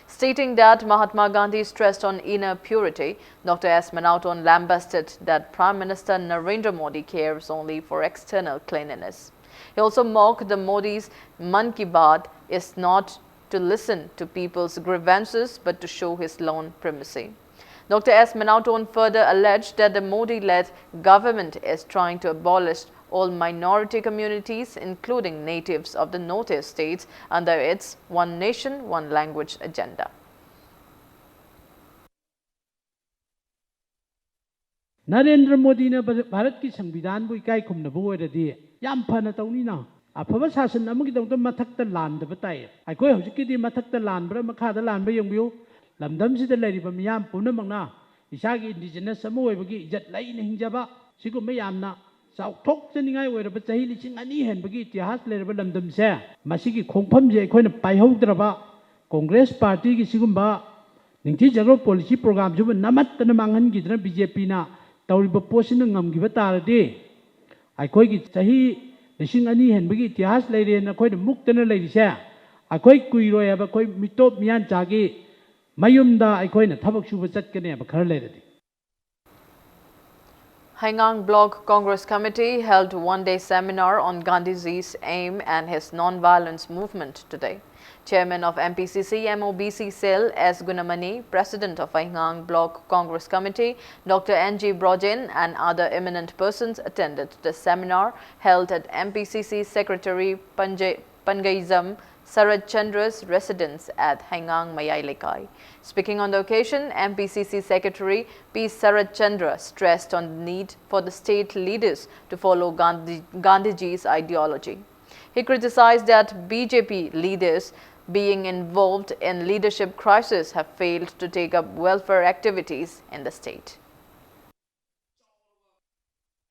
Stating that Mahatma Gandhi stressed on inner purity, Doctor S Manaothon lambasted that Prime Minister Narendra Modi cares only for external cleanliness. He also mocked the Modi's Mann Ki Baat is not to listen to people's grievances but to show his lone primacy. Doctor S Manaothon further alleged that the Modi-led government is trying to abolish all minority communities, including natives of the Northeast states, under its One Nation, One Language agenda. Narendra ꯃꯣꯗꯤꯅ ꯚꯥꯔꯠꯀꯤ ꯁꯪꯕꯤꯙꯥꯟꯕꯨ ꯏꯀꯥꯏ ꯈꯨꯝꯅꯕ ꯑꯣꯏꯔꯗꯤ ꯌꯥꯝ ꯐꯅ ꯇꯧꯅꯤꯅ꯫ ꯑꯐꯕ ꯁꯥꯁꯟ ꯑꯃꯒꯤꯗꯃꯛꯇ ꯃꯊꯛꯇ ꯂꯥꯟꯗꯕ ꯇꯥꯏ꯫ ꯑꯩꯈꯣꯏ ꯍꯧꯖꯤꯛꯀꯤꯗꯤ ꯃꯊꯛꯇ ꯂꯥꯟꯕ꯭ꯔꯥ ꯃꯈꯥꯗ ꯂꯥꯟꯕ꯭ꯔꯥ ꯌꯦꯡꯕꯤꯌꯨ꯫ ꯂꯝꯗꯝꯁꯤꯗ ꯂꯩꯔꯤꯕ ꯃꯤꯌꯥꯝ ꯄꯨꯝꯅꯃꯛꯅ ꯏꯁꯥꯒꯤ indigenous ꯑꯃ ꯑꯣꯏꯕꯒꯤ ꯏꯖꯠ ꯂꯩꯅ ꯍꯤꯡꯖꯕ, ꯁꯤꯒꯨꯝꯕ ꯌꯥꯝꯅ ꯆꯥꯎꯊꯣꯛꯆꯅꯤꯡꯉꯥꯏ ꯑꯣꯏꯔꯕ ꯆꯍꯤ ꯂꯤꯁꯤꯡ ꯑꯅꯤ ꯍꯦꯟꯕꯒꯤ ꯏꯇꯤꯍꯥꯁ ꯂꯩꯔꯕ ꯂꯝꯗꯝꯁꯦ, ꯃꯁꯤꯒꯤ ꯈꯣꯡꯐꯝꯁꯦ ꯑꯩꯈꯣꯏꯅ ꯄꯥꯏꯍꯧꯗ꯭ꯔꯕ, ꯀꯣꯡꯒ꯭ꯔꯦꯁ ꯄꯥꯔꯇꯤꯒꯤ ꯁꯤꯒꯨꯝꯕ ꯅꯤꯡꯊꯤꯖꯈ꯭ꯔꯕ ꯄꯣꯂꯤꯁꯤ ꯄ꯭ꯔꯣꯒ꯭ꯔꯥꯝꯁꯤꯕꯨ ꯅꯝꯃꯠꯇꯅ ꯃꯥꯡꯍꯟꯈꯤꯗꯅ ꯕꯤ ꯖꯦ ꯄꯤꯅ ꯇꯧꯔꯤꯕ ꯄꯣꯠꯁꯤꯅ ꯉꯝꯈꯤꯕ ꯇꯥꯔꯗꯤ, ꯑꯩꯈꯣꯏꯒꯤ ꯆꯍꯤ ꯂꯤꯁꯤꯡ ꯑꯅꯤ ꯍꯦꯟꯕꯒꯤ ꯏꯇꯤꯍꯥꯁ ꯂꯩꯔꯦꯅ ꯑꯩꯈꯣꯏꯅ ꯃꯨꯛꯇꯅ ꯂꯩꯔꯤꯁꯦ, ꯑꯩꯈꯣꯏ ꯀꯨꯏꯔꯣꯏ ꯍꯥꯏꯕ, ꯑꯩꯈꯣꯏ ꯃꯤꯇꯣꯞ ꯃꯤꯌꯥꯟꯆꯥꯒꯤ ꯃꯌꯨꯝꯗ ꯑꯩꯈꯣꯏꯅ ꯊꯕꯛ ꯁꯨꯕ ꯆꯠꯀꯅꯦꯕ ꯈꯔ ꯂꯩꯔꯗꯤ꯫ Haingang Block Congress Committee held one-day seminar on Gandhiji's aim and his non-violence movement today. Chairman of M P C C M O B C cell S Gunamani, President of Haingang Block Congress Committee Doctor N G Brojen, and other eminent persons attended the seminar held at M P C C Secretary Panje- Pangeizam Sarat Chandra's residence at Haingang Mayai Lekai. Speaking on the occasion, M P C C Secretary P Sarat Chandra stressed on the need for the state leaders to follow Gandhi, Gandhiji's ideology. He criticized that B J P leaders being involved in leadership crisis have failed to take up welfare activities in the state.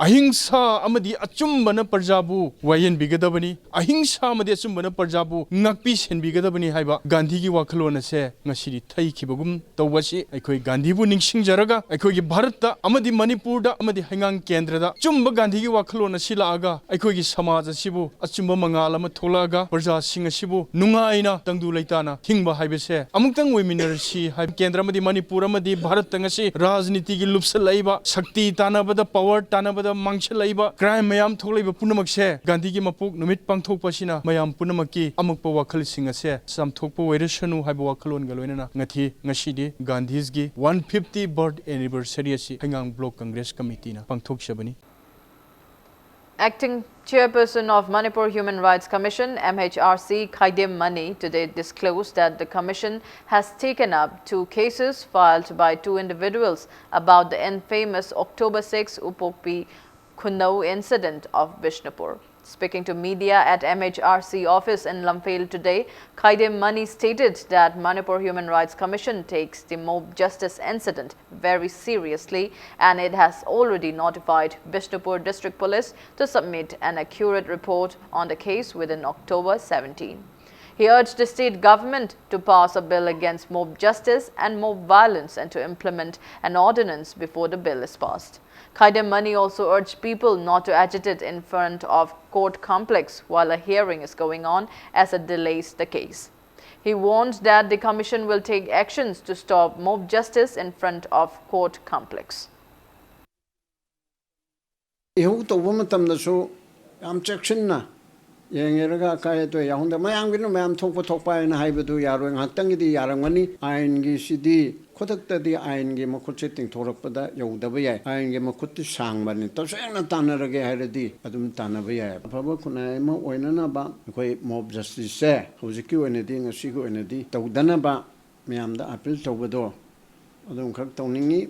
ꯑꯍꯤꯡꯁꯥ ꯑꯃꯗꯤ ꯑꯆꯨꯝꯕꯅ ꯄ꯭ꯔꯖꯥꯕꯨ ꯋꯥꯌꯦꯟꯕꯤꯒꯗꯕꯅꯤ꯫ ꯑꯍꯤꯡꯁꯥ ꯑꯃꯗꯤ ꯑꯆꯨꯝꯕꯅ ꯄ꯭ꯔꯖꯥꯕꯨ ꯉꯥꯛꯄꯤ ꯁꯦꯟꯕꯤꯒꯗꯕꯅꯤ ꯍꯥꯏꯕ ꯒꯥꯟꯙꯤꯒꯤ ꯋꯥꯈꯜꯂꯣꯟ ꯑꯁꯦ ꯉꯁꯤꯗꯤ ꯊꯩꯈꯤꯕꯒꯨꯝ ꯇꯧꯕ ꯑꯁꯤ ꯑꯩꯈꯣꯏ ꯒꯥꯟꯙꯤꯕꯨ ꯅꯤꯡꯁꯤꯡꯖꯔꯒ ꯑꯩꯈꯣꯏꯒꯤ ꯚꯥꯔꯠꯇ ꯑꯃꯗꯤ ꯃꯅꯤꯄꯨꯔꯗ ꯑꯃꯗꯤ ꯍꯩꯉꯥꯡ ꯀꯦꯟꯗ꯭ꯔꯗ ꯑꯆꯨꯝꯕ ꯒꯥꯟꯙꯤꯒꯤ ꯋꯥꯈꯜꯂꯣꯟ ꯑꯁꯤ ꯂꯥꯛꯑꯒ ꯑꯩꯈꯣꯏꯒꯤ ꯁꯃꯥꯖ ꯑꯁꯤꯕꯨ ꯑꯆꯨꯝꯕ ꯃꯉꯥꯜ ꯑꯃ ꯊꯣꯛꯂꯛꯑꯒ ꯄ꯭ꯔꯖꯥꯁꯤꯡ ꯑꯁꯤꯕꯨ ꯅꯨꯡꯉꯥꯏꯅ ꯇꯪꯗꯨ ꯂꯩꯇꯥꯅ ꯍꯤꯡꯕ ꯍꯥꯏꯕꯁꯦ ꯑꯃꯨꯛꯇꯪ ꯑꯣꯏꯃꯤꯟꯅꯔꯁꯤ ꯍꯥꯏꯕ ꯀꯦꯟꯗ꯭ꯔ ꯑꯃꯗꯤ ꯃꯅꯤꯄꯨꯔ ꯑꯃꯗꯤ ꯚꯥꯔꯠꯇ ꯉꯁꯤ ꯔꯥꯖꯅꯤꯇꯤꯒꯤ ꯂꯨꯞꯁꯜꯂꯛꯏꯕ, ꯁꯛꯇꯤ ꯇꯥꯟꯅꯕꯗ, ꯄꯋꯥꯔ ꯇꯥꯟꯅꯕꯗ ꯃꯥꯡꯁꯤꯜꯂꯛꯏꯕ, ꯀ꯭ꯔꯥꯏꯝ ꯃꯌꯥꯝ ꯊꯣꯛꯂꯛꯏꯕ ꯄꯨꯝꯅꯃꯛꯁꯦ ꯒꯥꯟꯙꯤꯒꯤ ꯃꯄꯣꯛ ꯅꯨꯃꯤꯠ ꯄꯥꯡꯊꯣꯛꯄ ꯑꯁꯤꯅ ꯃꯌꯥꯝ ꯄꯨꯝꯅꯃꯛꯀꯤ ꯑꯃꯛꯄ ꯋꯥꯈꯜꯁꯤꯡ ꯑꯁꯦ ꯆꯥꯝꯊꯣꯛꯄ ꯑꯣꯏꯔꯁꯅꯨ ꯍꯥꯏꯕ ꯋꯥꯈꯜꯂꯣꯟꯒ ꯂꯣꯏꯅꯅ ꯉꯊꯤ ꯉꯁꯤꯗꯤ ꯒꯥꯟꯙꯤꯁꯒꯤ ꯋꯥꯟ ꯐꯤꯐꯇꯤ ꯕꯔꯊ ꯑꯦꯅꯤꯚꯔꯁꯔꯤ ꯑꯁꯤ ꯍꯩꯉꯥꯡ ꯕ꯭ꯂꯣꯛ ꯀꯪꯒ꯭ꯔꯦꯁ ꯀꯃꯤꯇꯤꯅ ꯄꯥꯡꯊꯣꯛꯆꯕꯅꯤ꯫ Acting Chairperson of Manipur Human Rights Commission, M H R C, Khaidem Mani, today disclosed that the commission has taken up two cases filed by two individuals about the infamous October six Upokpi Khunou incident of Bishnupur. Speaking to media at M H R C office in Lamphel today, Khaidem Mani stated that Manipur Human Rights Commission takes the mob justice incident very seriously and it has already notified Bishnupur District Police to submit an accurate report on the case within October seventeen. He urged the state government to pass a bill against mob justice and mob violence and to implement an ordinance before the bill is passed. Khaidem Mani also urged people not to agitate in front of court complex while a hearing is going on, as it delays the case. He warned that the commission will take actions to stop mob justice in front of court complex. ꯏꯍꯧ ꯇꯧꯕ ꯃꯇꯝꯗꯁꯨ ꯌꯥꯝ ꯆꯦꯛꯁꯤꯟꯅ ꯌꯦꯡꯉꯦꯔꯒ ꯑꯀꯥꯏ ꯑꯇꯣꯏ ꯌꯥꯎꯍꯟꯗ ꯃꯌꯥꯝꯒꯤꯅ ꯃꯌꯥꯝ ꯊꯣꯛꯄ ꯊꯣꯛꯄ ꯍꯥꯏꯅ ꯍꯥꯏꯕꯗꯨ ꯌꯥꯔꯣꯏ꯫ ꯉꯥꯏꯍꯥꯛꯇꯪꯒꯤꯗꯤ ꯌꯥꯔꯝꯒꯅꯤ꯫ ꯑꯥꯏꯟꯒꯤꯁꯤꯗꯤ ꯈꯨꯗꯛꯇꯗꯤ ꯑꯥꯏꯟꯒꯤ ꯃꯈꯨꯠꯁꯦ ꯇꯤꯡꯊꯣꯔꯛꯄꯗ ꯌꯧꯗꯕ ꯌꯥꯏ꯫ ꯑꯥꯏꯟꯒꯤ ꯃꯈꯨꯠꯇꯤ ꯁꯥꯡꯕꯅꯤ꯫ ꯇꯁꯦꯡꯅ ꯇꯥꯟꯅꯔꯒꯦ ꯍꯥꯏꯔꯗꯤ ꯑꯗꯨꯝ ꯇꯥꯟꯅꯕ ꯌꯥꯏ꯫ ꯑꯐꯕ ꯈꯨꯟꯅꯥꯏ ꯑꯃ ꯑꯣꯏꯅꯅꯕ ꯑꯩꯈꯣꯏ ꯃꯣꯕ ꯖꯁꯇꯤꯁꯁꯦ ꯍꯧꯖꯤꯛꯀꯤ ꯑꯣꯏꯅꯗꯤ, ꯉꯁꯤꯒꯤ ꯑꯣꯏꯅꯗꯤ ꯇꯧꯗꯅꯕ ꯃꯌꯥꯝꯗ ꯑꯥꯄꯤꯜ ꯇꯧꯕꯗꯣ ꯑꯗꯨꯝꯈꯛ ꯇꯧꯅꯤꯡꯉꯤ꯫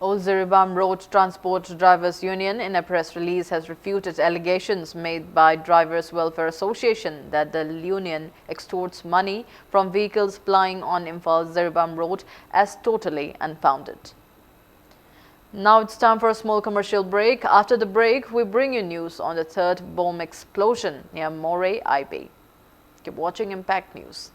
Old Jiribam Road Transport Drivers Union, in a press release, has refuted allegations made by Drivers Welfare Association that the union extorts money from vehicles plying on Imphal Jiribam Road as totally unfounded. Now it's time for a small commercial break. After the break, we bring you news on the third bomb explosion near Moreh I B. Keep watching Impact News.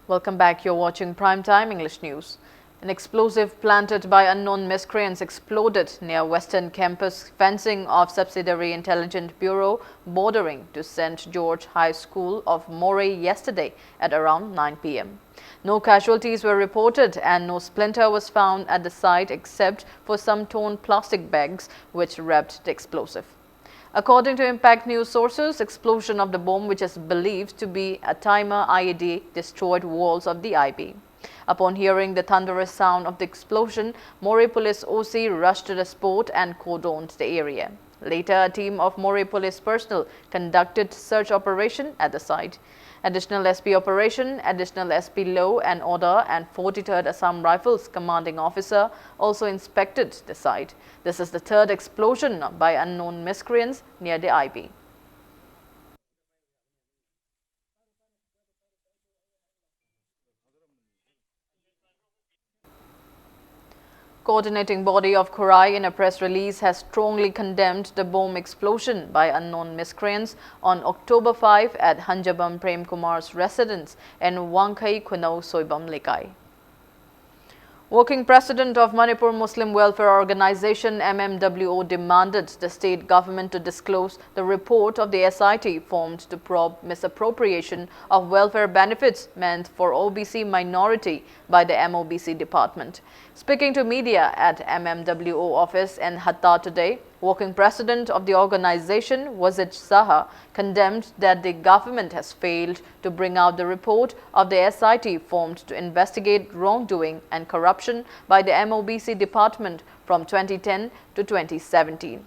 Welcome back. You're watching Primetime English News. An explosive planted by unknown miscreants exploded near Western Campus fencing of Subsidiary Intelligence Bureau bordering to Saint George High School of Moreh yesterday at around nine p m. No casualties were reported and no splinter was found at the site except for some torn plastic bags which wrapped the explosive. According to Impact News sources, explosion of the bomb, which is believed to be a timer I E D, destroyed walls of the I B. Upon hearing the thunderous sound of the explosion, Moreh Police O C rushed to the spot and cordoned the area. Later, a team of Moreh Police personnel conducted search operation at the site. Additional S P Operation, Additional S P Law and Order and forty-third Assam Rifles Commanding Officer also inspected the site. This is the third explosion by unknown miscreants near the I B. Coordinating body of Khurai, in a press release, has strongly condemned the bomb explosion by unknown miscreants on October five at Hanjabam Prem Kumar's residence in Wangkhei Khunau Soibam Lekai. Working President of Manipur Muslim Welfare Organization, M M W O, demanded the state government to disclose the report of the S I T formed to probe misappropriation of welfare benefits meant for O B C minority by the M O B C department. Speaking to media at M M W O office in Hatta today, working president of the organization, Wazid Saha, condemned that the government has failed to bring out the report of the S I T formed to investigate wrongdoing and corruption by the M O B C department from twenty ten to twenty seventeen.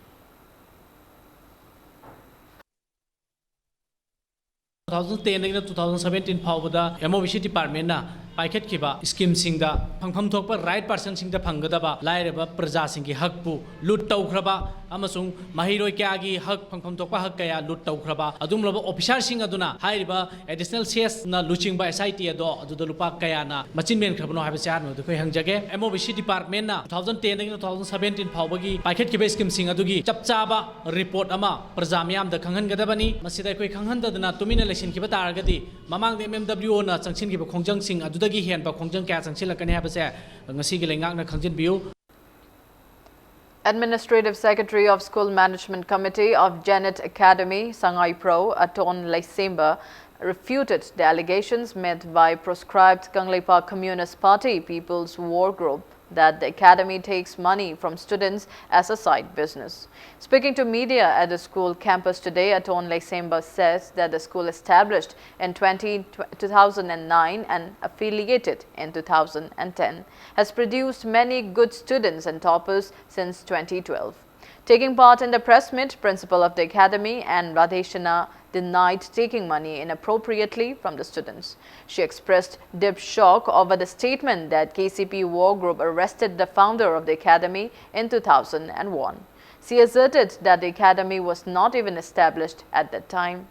Two thousand ten ꯗꯒꯤꯅ two thousand seventeen ꯐꯥꯎꯕꯗ M O B C department ꯅ ꯄꯥꯏꯈꯠꯈꯤꯕ scheme ꯁꯤꯡꯗ ꯐꯪꯐꯝ ꯊꯣꯛꯄ right person ꯁꯤꯡꯗ ꯐꯪꯒꯗꯕ ꯂꯥꯏꯔꯕ ꯄ꯭ꯔꯖꯥꯁꯤꯡꯒꯤ ꯍꯛꯄꯨ ꯂꯨꯠ ꯇꯧꯈ꯭ꯔꯕ ꯑꯃꯁꯨꯡ ꯃꯍꯩꯔꯣꯏ ꯀꯌꯥꯒꯤ ꯍꯛ, ꯐꯪꯐꯝ ꯊꯣꯛꯄ ꯍꯛ ꯀꯌꯥ ꯂꯨꯠ ꯇꯧꯈ꯭ꯔꯕ ꯑꯗꯨꯒꯨꯝꯂꯕ officer ꯁꯤꯡ ꯑꯗꯨꯅ ꯍꯥꯏꯔꯤꯕ additional cess ꯅ ꯂꯨꯆꯤꯡꯕ S I T ꯑꯗꯣ ꯑꯗꯨꯗ ꯂꯨꯄꯥ ꯀꯌꯥꯅ ꯃꯆꯤꯟ ꯃꯦꯟꯈ꯭ꯔꯕꯅꯣ ꯍꯥꯏꯕꯁꯤ ꯑꯍꯥꯟꯕꯗ ꯑꯩꯈꯣꯏ ꯍꯪꯖꯒꯦ꯫ M O B C department ꯅ two thousand ten ꯗꯒꯤꯅ two thousand seventeen ꯐꯥꯎꯕꯒꯤ ꯄꯥꯏꯈꯠꯈꯤꯕ scheme ꯁꯤꯡ ꯑꯗꯨꯒꯤ ꯆꯞ ꯆꯥꯕ report ꯑꯃ ꯄ꯭ꯔꯖꯥ ꯃꯤꯌꯥꯝꯗ ꯈꯪꯍꯟꯒꯗꯕꯅꯤ꯫ ꯃꯁꯤꯗ ꯑꯩꯈꯣꯏ ꯈꯪꯍꯟꯗꯗꯅ ꯇꯨꯃꯤꯟꯅ ꯂꯩꯁꯤꯟꯈꯤꯕ ꯇꯥꯔꯒꯗꯤ ꯃꯃꯥꯡꯗ M M W O ꯅ ꯆꯪꯁꯤꯟꯈꯤꯕ ꯈꯣꯡꯖꯪꯁꯤꯡ ꯑꯗꯨꯗꯒꯤ ꯍꯦꯟꯕ ꯈꯣꯡꯖꯪ ꯀꯌꯥ ꯆꯪꯁꯤꯜꯂꯛꯀꯅꯤ ꯍꯥꯏꯕꯁꯦ ꯉꯁꯤꯒꯤ ꯂꯩꯉꯥꯛꯅ ꯈꯪꯖꯤꯟꯕꯤꯌꯨ꯫ Administrative Secretary of School Management Committee of Janet Academy, Sangai Pro, Aton Leisemba, refuted the allegations made by proscribed Kangleipak Communist Party People's War Group that the academy takes money from students as a side business. Speaking to media at the school campus today, Aton Leisemba says that the school, established in twenty, two thousand nine and affiliated in two thousand ten, has produced many good students and toppers since twenty twelve. Taking part in the press meet, principal of the academy and Radheshana denied taking money inappropriately from the students. She expressed deep shock over the statement that K C P War Group arrested the founder of the academy in two thousand one. She asserted that the academy was not even established at that time.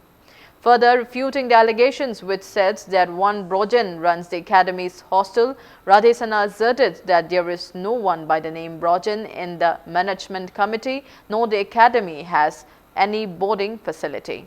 Further refuting the allegations which said that one Brojen runs the academy's hostel, Radhesana asserted that there is no one by the name Brojen in the management committee, nor the academy has any boarding facility.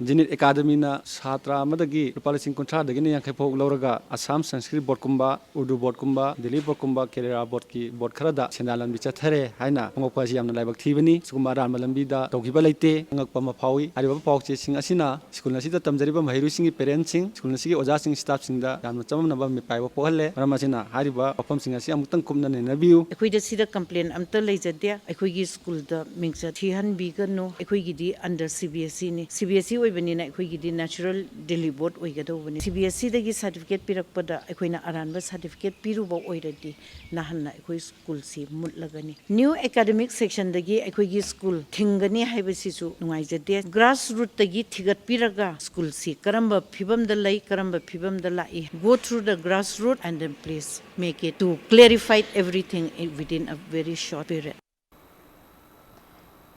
ꯖꯤꯅꯤꯠ ꯑꯦꯀꯥꯗꯃꯤꯅ ꯁꯥꯇ꯭ꯔ ꯑꯃꯗꯒꯤ ꯂꯨꯄꯥ ꯂꯤꯁꯤꯡ ꯀꯨꯟꯊ꯭ꯔꯥꯗꯒꯤꯅ ꯌꯥꯡꯈꯩ ꯐꯥꯎ ꯂꯧꯔꯒ ꯑꯁꯥꯝ ꯁꯪꯁꯀ꯭ꯔꯤꯠ ꯕꯣꯔꯗꯀꯨꯝꯕ, ꯎꯔꯗꯨ ꯕꯣꯔꯗꯀꯨꯝꯕ, ꯗꯤꯜꯂꯤ ꯕꯣꯔꯗꯀꯨꯝꯕ, ꯀꯦꯔꯦꯂꯥ ꯕꯣꯔꯗꯀꯤ ꯕꯣꯔꯗ ꯈꯔꯗ ꯁꯦꯟꯗꯥꯟ ꯂꯝꯕꯤ ꯆꯠꯊꯔꯦ ꯍꯥꯏꯅ ꯐꯣꯡꯉꯛꯄ ꯑꯁꯤ ꯌꯥꯝꯅ ꯂꯥꯏꯕꯛ ꯊꯤꯕꯅꯤ꯫ ꯁꯤꯒꯨꯝꯕ ꯑꯔꯥꯟꯕ ꯂꯝꯕꯤꯗ ꯇꯧꯈꯤꯕ ꯂꯩꯇꯦ, ꯑꯉꯛꯄ ꯑꯃ ꯐꯥꯎꯏ꯫ ꯍꯥꯏꯔꯤꯕ ꯄꯥꯎꯆꯦꯁꯤꯡ ꯑꯁꯤꯅ ꯁ꯭ꯀꯨꯜ ꯑꯁꯤꯗ ꯇꯝꯖꯔꯤꯕ ꯃꯍꯩꯔꯣꯏꯁꯤꯡꯒꯤ ꯄꯦꯔꯦꯟꯁꯁꯤꯡ, ꯁ꯭ꯀꯨꯜ ꯑꯁꯤꯒꯤ ꯑꯣꯖꯥꯁꯤꯡ, ꯁ꯭ꯇꯥꯐꯁꯤꯡꯗ ꯌꯥꯝꯅ ꯆꯃꯝꯅꯕ ꯃꯤꯄꯥꯏꯕ ꯄꯣꯛꯍꯜꯂꯦ꯫ ꯃꯔꯝ ꯑꯁꯤꯅ ꯍꯥꯏꯔꯤꯕ ꯋꯥꯐꯝꯁꯤꯡ ꯑꯁꯤ ꯑꯃꯨꯛꯇꯪ ꯀꯨꯞꯅ ꯅꯩꯅꯕꯤꯌꯨ꯫ ꯑꯩꯈꯣꯏꯗ ꯁꯤꯗ ꯀꯝꯄ꯭ꯂꯦꯟ ꯑꯝꯇ ꯂꯩꯖꯗꯦ꯫ ꯑꯩꯈꯣꯏꯒꯤ ꯁ꯭ꯀꯨꯜꯗ ꯃꯤꯡꯆꯠ ꯊꯤꯍꯟꯕꯤꯒꯅꯨ꯫ ꯑꯩꯈꯣꯏꯒꯤꯗꯤ under C B S E ꯅꯤ꯫ C B S E ꯑꯣꯏꯕꯅꯤꯅ ꯑꯩꯈꯣꯏꯒꯤꯗꯤ natural ꯗꯤꯜꯂꯤ ꯕꯣꯔꯗ ꯑꯣꯏꯒꯗꯧꯕꯅꯤ꯫ C B S E ꯗꯒꯤ ꯁꯥꯔꯇꯤꯐꯤꯀꯦꯠ ꯄꯤꯔꯛꯄꯗ ꯑꯩꯈꯣꯏꯅ ꯑꯔꯥꯟꯕ ꯁꯥꯔꯇꯤꯐꯤꯀꯦꯠ ꯄꯤꯔꯨꯕ ꯑꯣꯏꯔꯗꯤ ꯅꯍꯥꯟꯅ ꯑꯩꯈꯣꯏ ꯁ꯭ꯀꯨꯜꯁꯤ ꯃꯨꯠꯂꯒꯅꯤ꯫ ꯅ꯭ꯌꯨ ꯑꯦꯀꯥꯗꯃꯤꯛ ꯁꯦꯛꯁꯟꯗꯒꯤ ꯑꯩꯈꯣꯏꯒꯤ ꯁ꯭ꯀꯨꯜ ꯊꯤꯡꯒꯅꯤ ꯍꯥꯏꯕꯁꯤꯁꯨ ꯅꯨꯡꯉꯥꯏꯖꯗꯦ꯫ ꯒ꯭ꯔꯥꯁ ꯔꯨꯠꯇꯒꯤ ꯊꯤꯒꯠꯄꯤꯔꯒ ꯁ꯭ꯀꯨꯜꯁꯤ ꯀꯔꯝꯕ ꯐꯤꯕꯝꯗ ꯂꯩ, ꯀꯔꯝꯕ ꯐꯤꯕꯝꯗ ꯂꯥꯛꯏ, go through the grassroot and then please make it to clarify everything within a very short period.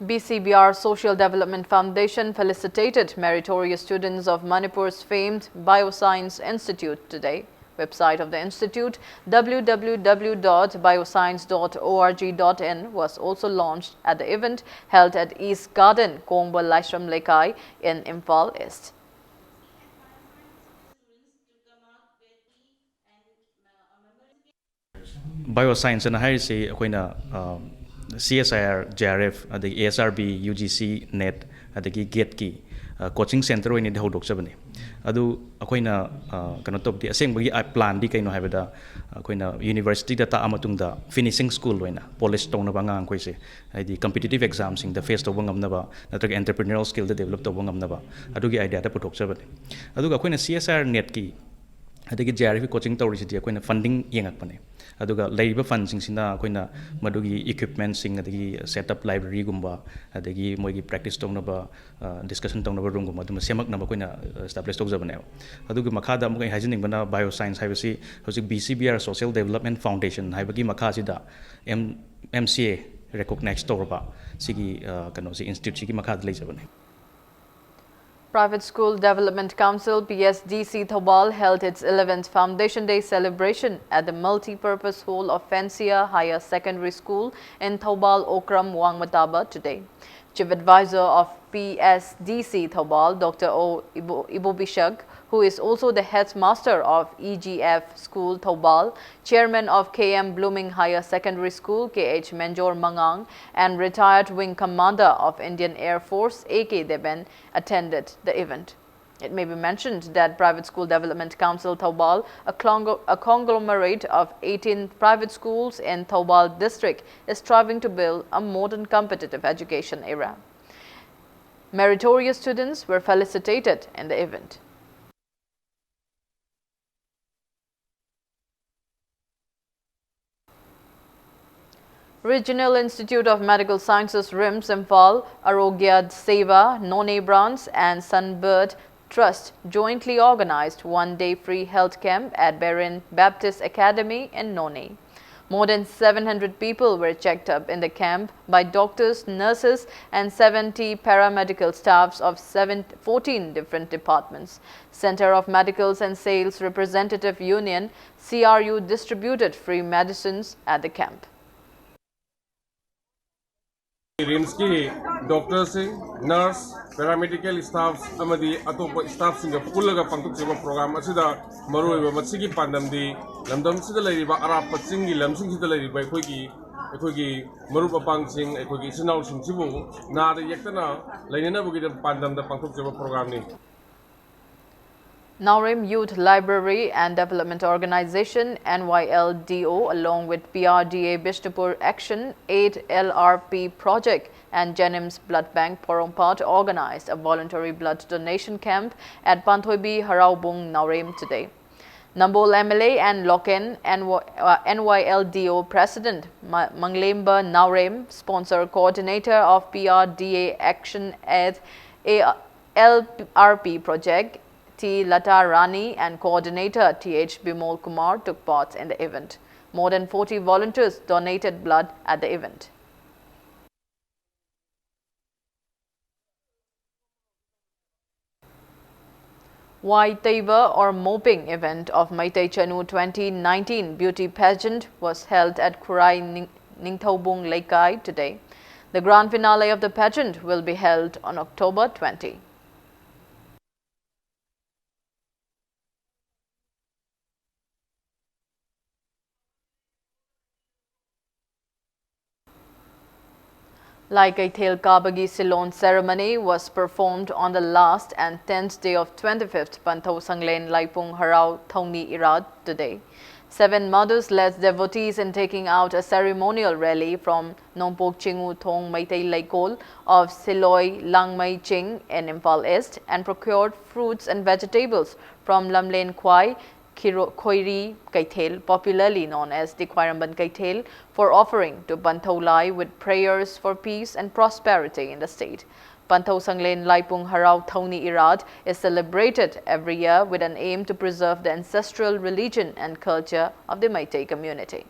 B C B R Social Development Foundation felicitated meritorious students of Manipur's famed Bioscience Institute today. Website of the institute, W W W dot bioscience dot org dot in, was also launched at the event held at East Garden, Kongba Laishram Lekai in Imphal East. Bioscience ꯑꯅ ꯍꯥꯏꯔꯤꯁꯤ ꯑꯩꯈꯣꯏꯅ C S I R, J R F, ꯑꯗꯒꯤ A S R B, U G C, NET, ꯑꯗꯒꯤ ꯒꯦꯠꯀꯤ coaching centre ꯑꯣꯏꯅꯗꯤ ꯍꯧꯗꯣꯛꯆꯕꯅꯤ꯫ ꯑꯗꯨ ꯑꯩꯈꯣꯏꯅ ꯀꯩꯅꯣ ꯇꯧꯕꯗꯤ, ꯑꯁꯦꯡꯕꯒꯤ ꯄ꯭ꯂꯥꯟꯗꯤ ꯀꯩꯅꯣ ꯍꯥꯏꯕꯗ, ꯑꯩꯈꯣꯏꯅ ꯌꯨꯅꯤꯚꯔꯁꯤꯇꯤꯗ ꯇꯥꯛꯑ ꯃꯇꯨꯡꯗ ꯐꯤꯅꯤꯁꯤꯡ ꯁ꯭ꯀꯨꯜ ꯑꯣꯏꯅ ꯄꯣꯂꯤꯁ ꯇꯧꯅꯕ ꯑꯉꯥꯡ ꯑꯩꯈꯣꯏꯁꯦ, ꯍꯥꯏꯗꯤ ꯀꯝꯄꯤꯇꯤꯇꯤꯞ ꯑꯦꯛꯖꯥꯝꯁꯤꯡꯗ ꯐꯦꯁ ꯇꯧꯕ ꯉꯝꯅꯕ ꯅꯠꯇ꯭ꯔꯒ ꯑꯦꯟꯇꯔꯄ꯭ꯔꯤꯅꯔꯦꯜ ꯁ꯭ꯀꯤꯜꯗ ꯗꯦꯕꯂꯞ ꯇꯧꯕ ꯉꯝꯅꯕ ꯑꯗꯨꯒꯤ ꯑꯥꯏꯗꯤꯌꯥꯗ ꯄꯨꯊꯣꯛꯆꯕꯅꯤ꯫ ꯑꯗꯨꯒ ꯑꯩꯈꯣꯏꯅ C S I R NETꯀꯤ ꯑꯗꯒꯤ J R Fꯀꯤ ꯀꯣꯆꯤꯡ ꯇꯧꯔꯤꯁꯤꯗꯤ ꯑꯩꯈꯣꯏꯅ ꯐꯟꯗꯤꯡ ꯌꯦꯡꯉꯛꯄꯅꯦ꯫ ꯑꯗꯨꯒ ꯂꯩꯔꯤꯕ ꯐꯟꯁꯤꯡꯁꯤꯅ ꯑꯩꯈꯣꯏꯅ ꯃꯗꯨꯒꯤ ꯏꯀ꯭ꯋꯤꯞꯃꯦꯟꯁꯤꯡ, ꯑꯗꯒꯤ ꯁꯦꯠ ꯑꯞ ꯂꯥꯏꯕ꯭ꯔꯦꯔꯤꯒꯨꯝꯕ, ꯑꯗꯒꯤ ꯃꯣꯏꯒꯤ ꯄ꯭ꯔꯦꯛꯇꯤꯁ ꯇꯧꯅꯕ, ꯗꯤꯁꯀꯁꯟ ꯇꯧꯅꯕ ꯔꯨꯝꯒꯨꯝꯕ ꯑꯗꯨꯝꯕ ꯁꯦꯝꯃꯛꯅꯕ ꯑꯩꯈꯣꯏꯅ ꯑꯦꯁꯇꯥꯕ꯭ꯂꯤꯁ ꯇꯧꯖꯕꯅꯦꯕ꯫ ꯑꯗꯨꯒꯤ ꯃꯈꯥꯗ ꯑꯃꯨꯛ ꯑꯩ ꯍꯥꯏꯖꯅꯤꯡꯕꯅ, ꯕꯥꯏꯑꯣ ꯁꯥꯏꯟꯁ ꯍꯥꯏꯕꯁꯤ ꯍꯧꯖꯤꯛ B C B R Social Development Foundation ꯍꯥꯏꯕꯒꯤ ꯃꯈꯥꯁꯤꯗ M, M C A, recognise ꯇꯧꯔꯕ ꯁꯤꯒꯤ ꯑ, ꯀꯩꯅꯣꯁꯦ ꯏꯟꯁꯇꯤꯇ꯭ꯌꯨꯠꯁꯤꯒꯤ ꯃꯈꯥꯗ ꯂꯩꯖꯕꯅꯦ꯫ Private School Development Council, P S D C, Thoubal held its eleventh Foundation Day celebration at the Multi-Purpose Hall of Fancia Higher Secondary School in Thoubal, Okram, Wangmataba today. Chief Advisor of P S D C Thoubal, Doctor O Ibo- Ibobishak, who is also the headmaster of E G F School Thoubal, chairman of K M Blooming Higher Secondary School, K H Menjor Mangang, and retired Wing Commander of Indian Air Force, A K Deben, attended the event. It may be mentioned that Private School Development Council Thoubal, a, clongo- a conglomerate of eighteen private schools in Thoubal district, is striving to build a modern competitive education era. Meritorious students were felicitated in the event. Regional Institute of Medical Sciences, RIMS, Imphal, Arogya Seva, Noney Branch, and Sunbird Trust jointly organized one-day free health camp at Berean Baptist Academy in Noney. More than seven hundred people were checked up in the camp by doctors, nurses, and seventy paramedical staffs of seven, fourteen different departments. Center of Medicals and Sales Representative Union, C R U, distributed free medicines at the camp. ꯔꯤꯝꯁꯀꯤ ꯗꯣꯛꯇꯔꯁꯤꯡ, nurse, paramedical staff ꯑꯃꯗꯤ ꯑꯇꯣꯞꯄ ꯁ꯭ꯇꯥꯐꯁꯤꯡꯒ ꯄꯨꯜꯂꯒ ꯄꯥꯡꯊꯣꯛꯆꯕ programme ꯑꯁꯤꯗ ꯃꯔꯨꯑꯣꯏꯕ ꯃꯁꯤꯒꯤ ꯄꯥꯟꯗꯝꯗꯤ ꯂꯝꯗꯝꯁꯤꯗ ꯂꯩꯔꯤꯕ ꯑꯔꯥꯞꯄ ꯆꯤꯡꯒꯤ ꯂꯝꯁꯤꯡꯁꯤꯗ ꯂꯩꯔꯤꯕ ꯑꯩꯈꯣꯏꯒꯤ ꯑꯩꯈꯣꯏꯒꯤ ꯃꯔꯨꯞ ꯃꯄꯥꯡꯁꯤꯡ, ꯑꯩꯈꯣꯏꯒꯤ ꯏꯆꯤꯟ ꯏꯅꯥꯎꯁꯤꯡꯁꯤꯕꯨ ꯅꯥꯗ ꯌꯦꯛꯇꯅ ꯂꯩꯅꯅꯕꯒꯤ ꯄꯥꯟꯗꯝꯗ ꯄꯥꯡꯊꯣꯛꯆꯕ ꯄ꯭ꯔꯣꯒ꯭ꯔꯥꯝꯅꯤ꯫ Naorem Youth Library and Development Organization, N Y L D O, along with P R D A Bishnupur Action, eight L R P Project, and Jenims Blood Bank Porompat organized a voluntary blood donation camp at Panthoibi Haraubung, Naorem today. Nambol M L A and Loken N Y, uh, N Y L D O President Ma- Manglemba Naorem, sponsor coordinator of P R D A Action at A- L R P Project, T Lata Rani, and coordinator T H Bimol Kumar took part in the event. More than forty volunteers donated blood at the event. Wai Teiba or mopping event of Meitei Chanu twenty nineteen beauty pageant was held at Khurai Ning- Ningthoubung Leikai today. The grand finale of the pageant will be held on October twenty. Lai Keithel Kabagi Silon ceremony was performed on the last and tenth day of twenty-fifth Panthou Sanglen Laipung Harau Thauni Irat today. Seven mothers led devotees in taking out a ceremonial rally from Nongpok Chingu Thong Meitei Leikol of Siloi Langmei Ching in Imphal East and procured fruits and vegetables from Lamlen Khwai Khiro- Khoiri Keithel, popularly known as the Khwairamban Keithel, for offering to Panthou Lai with prayers for peace and prosperity in the state. Panthou Sanglen Laipung Harau Thauni Irat is celebrated every year with an aim to preserve the ancestral religion and culture of the Meitei community.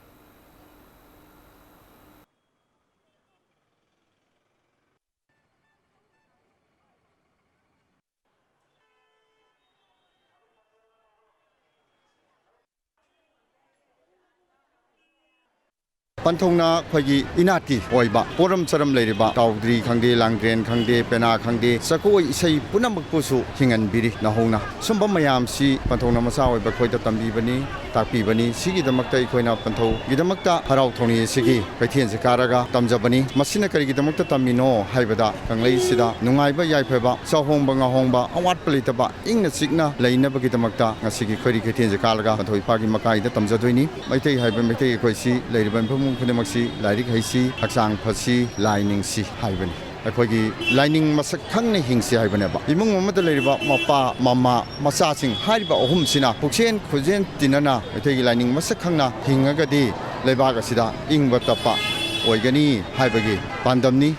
ꯄꯟꯊꯧꯅ ꯑꯩꯈꯣꯏꯒꯤ ꯏꯅꯥꯠꯀꯤ ꯑꯣꯏꯕ ꯄꯣꯔꯝ ꯆꯔꯝ ꯂꯩꯔꯤꯕ ꯇꯥꯎꯗ꯭ꯔꯤ ꯈꯪꯗꯦ, ꯂꯥꯡꯗ꯭ꯔꯦꯟ ꯈꯪꯗꯦ, ꯄꯦꯅꯥ ꯈꯪꯗꯦ, ꯖꯒꯣꯏ ꯏꯁꯩ ꯄꯨꯝꯅꯃꯛꯄꯨꯁꯨ ꯍꯤꯡꯍꯟꯕꯤꯔꯤ ꯅꯧꯍꯧꯅ꯫ ꯁꯨꯝꯕ ꯃꯌꯥꯝꯁꯤ ꯄꯟꯊꯧꯅ ꯃꯆꯥ ꯑꯣꯏꯕ ꯑꯩꯈꯣꯏꯗ ꯇꯝꯕꯤꯕꯅꯤ, ꯇꯥꯛꯄꯤꯕꯅꯤ꯫ ꯁꯤꯒꯤꯗꯃꯛꯇ ꯑꯩꯈꯣꯏꯅ ꯄꯟꯊꯧꯒꯤꯗꯃꯛꯇ ꯍꯔꯥꯎ ꯊꯧꯅꯤ ꯑꯁꯤꯒꯤ ꯀꯩꯊꯦꯜꯁꯦ ꯀꯥꯔꯒ ꯇꯝꯖꯕꯅꯤ꯫ ꯃꯁꯤꯅ ꯀꯔꯤꯒꯤꯗꯃꯛꯇ ꯇꯝꯃꯤꯅꯣ ꯍꯥꯏꯕꯗ, ꯀꯪꯂꯩꯁꯤꯗ ꯅꯨꯡꯉꯥꯏꯕ ꯌꯥꯏꯐꯕ, ꯆꯥꯍꯣꯡꯕ ꯉꯥꯍꯣꯡꯕ, ꯑꯋꯥꯠꯄ ꯂꯩꯇꯕ, ꯏꯪꯅ ꯆꯤꯛꯅ ꯂꯩꯅꯕꯒꯤꯗꯃꯛꯇ ꯉꯁꯤꯒꯤ ꯈꯣꯏꯔꯤ ꯀꯩꯊꯦꯜꯁꯦ ꯀꯥꯔꯒ ꯄꯟꯊꯧ ꯏꯄꯥꯒꯤ ꯃꯀꯥꯏꯗ ꯇꯝꯖꯗꯣꯏꯅꯤ꯫ ꯃꯩꯇꯩ ꯍꯥꯏꯕ ꯃꯩꯇꯩ ꯑꯩꯈꯣꯏꯁꯤ, ꯂꯩꯔꯤꯕ ꯃꯤꯄꯨꯝ ꯈꯨꯗꯤꯡꯃꯛꯁꯤ ꯂꯥꯏꯔꯤꯛ ꯍꯩꯁꯤ, ꯍꯛꯆꯥꯡ ꯐꯁꯤ, ꯂꯥꯏ ꯅꯤꯡꯁꯤ ꯍꯥꯏꯕꯅꯤ꯫ ꯑꯩꯈꯣꯏꯒꯤ ꯂꯥꯏꯅꯤꯡ ꯃꯁꯛ ꯈꯪꯅ ꯍꯤꯡꯁꯤ ꯍꯥꯏꯕꯅꯦꯕ꯫ ꯏꯃꯨꯡ ꯑꯃꯗ ꯂꯩꯔꯤꯕ ꯃꯄꯥ, ꯃꯃꯥ, ꯃꯆꯥꯁꯤꯡ ꯍꯥꯏꯔꯤꯕ ꯑꯍꯨꯝꯁꯤꯅ ꯄꯨꯛꯁꯦꯟ ꯈꯨꯖꯦꯟ ꯇꯤꯟꯅꯅ ꯃꯩꯇꯩꯒꯤ ꯂꯥꯏꯅꯤꯡ ꯃꯁꯛ ꯈꯪꯅ ꯍꯤꯡꯉꯒꯗꯤ ꯂꯩꯕꯥꯛ ꯑꯁꯤꯗ ꯏꯪꯕ ꯇꯞꯄ ꯑꯣꯏꯒꯅꯤ ꯍꯥꯏꯕꯒꯤ ꯄꯥꯟꯗꯝꯅꯤ꯫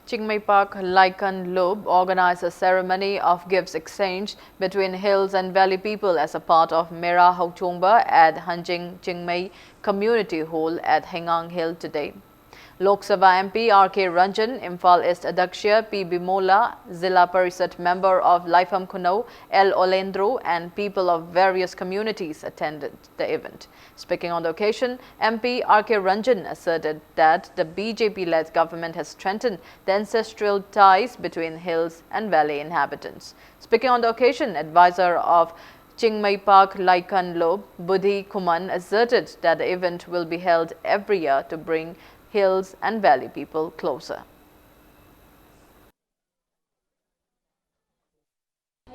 Chingmei Park Laikan Lub organized a ceremony of gifts exchange between hills and valley people as a part of Mera Hauchungba at Hanjing Chingmei Community Hall at Hengang Hill today. Lok Sabha M P R K Ranjan, Imphal East Adhyaksh P Bimola, Zilla Parishad member of Laipham Khunou L Olendro, and people of various communities attended the event. Speaking on the occasion, M P R K Ranjan asserted that the B J P-led government has strengthened the ancestral ties between hills and valley inhabitants. Speaking on the occasion, advisor of Chingmei Park Laikhan Lo, Budhi Khuman, asserted that the event will be held every year to bring hills and valley people closer.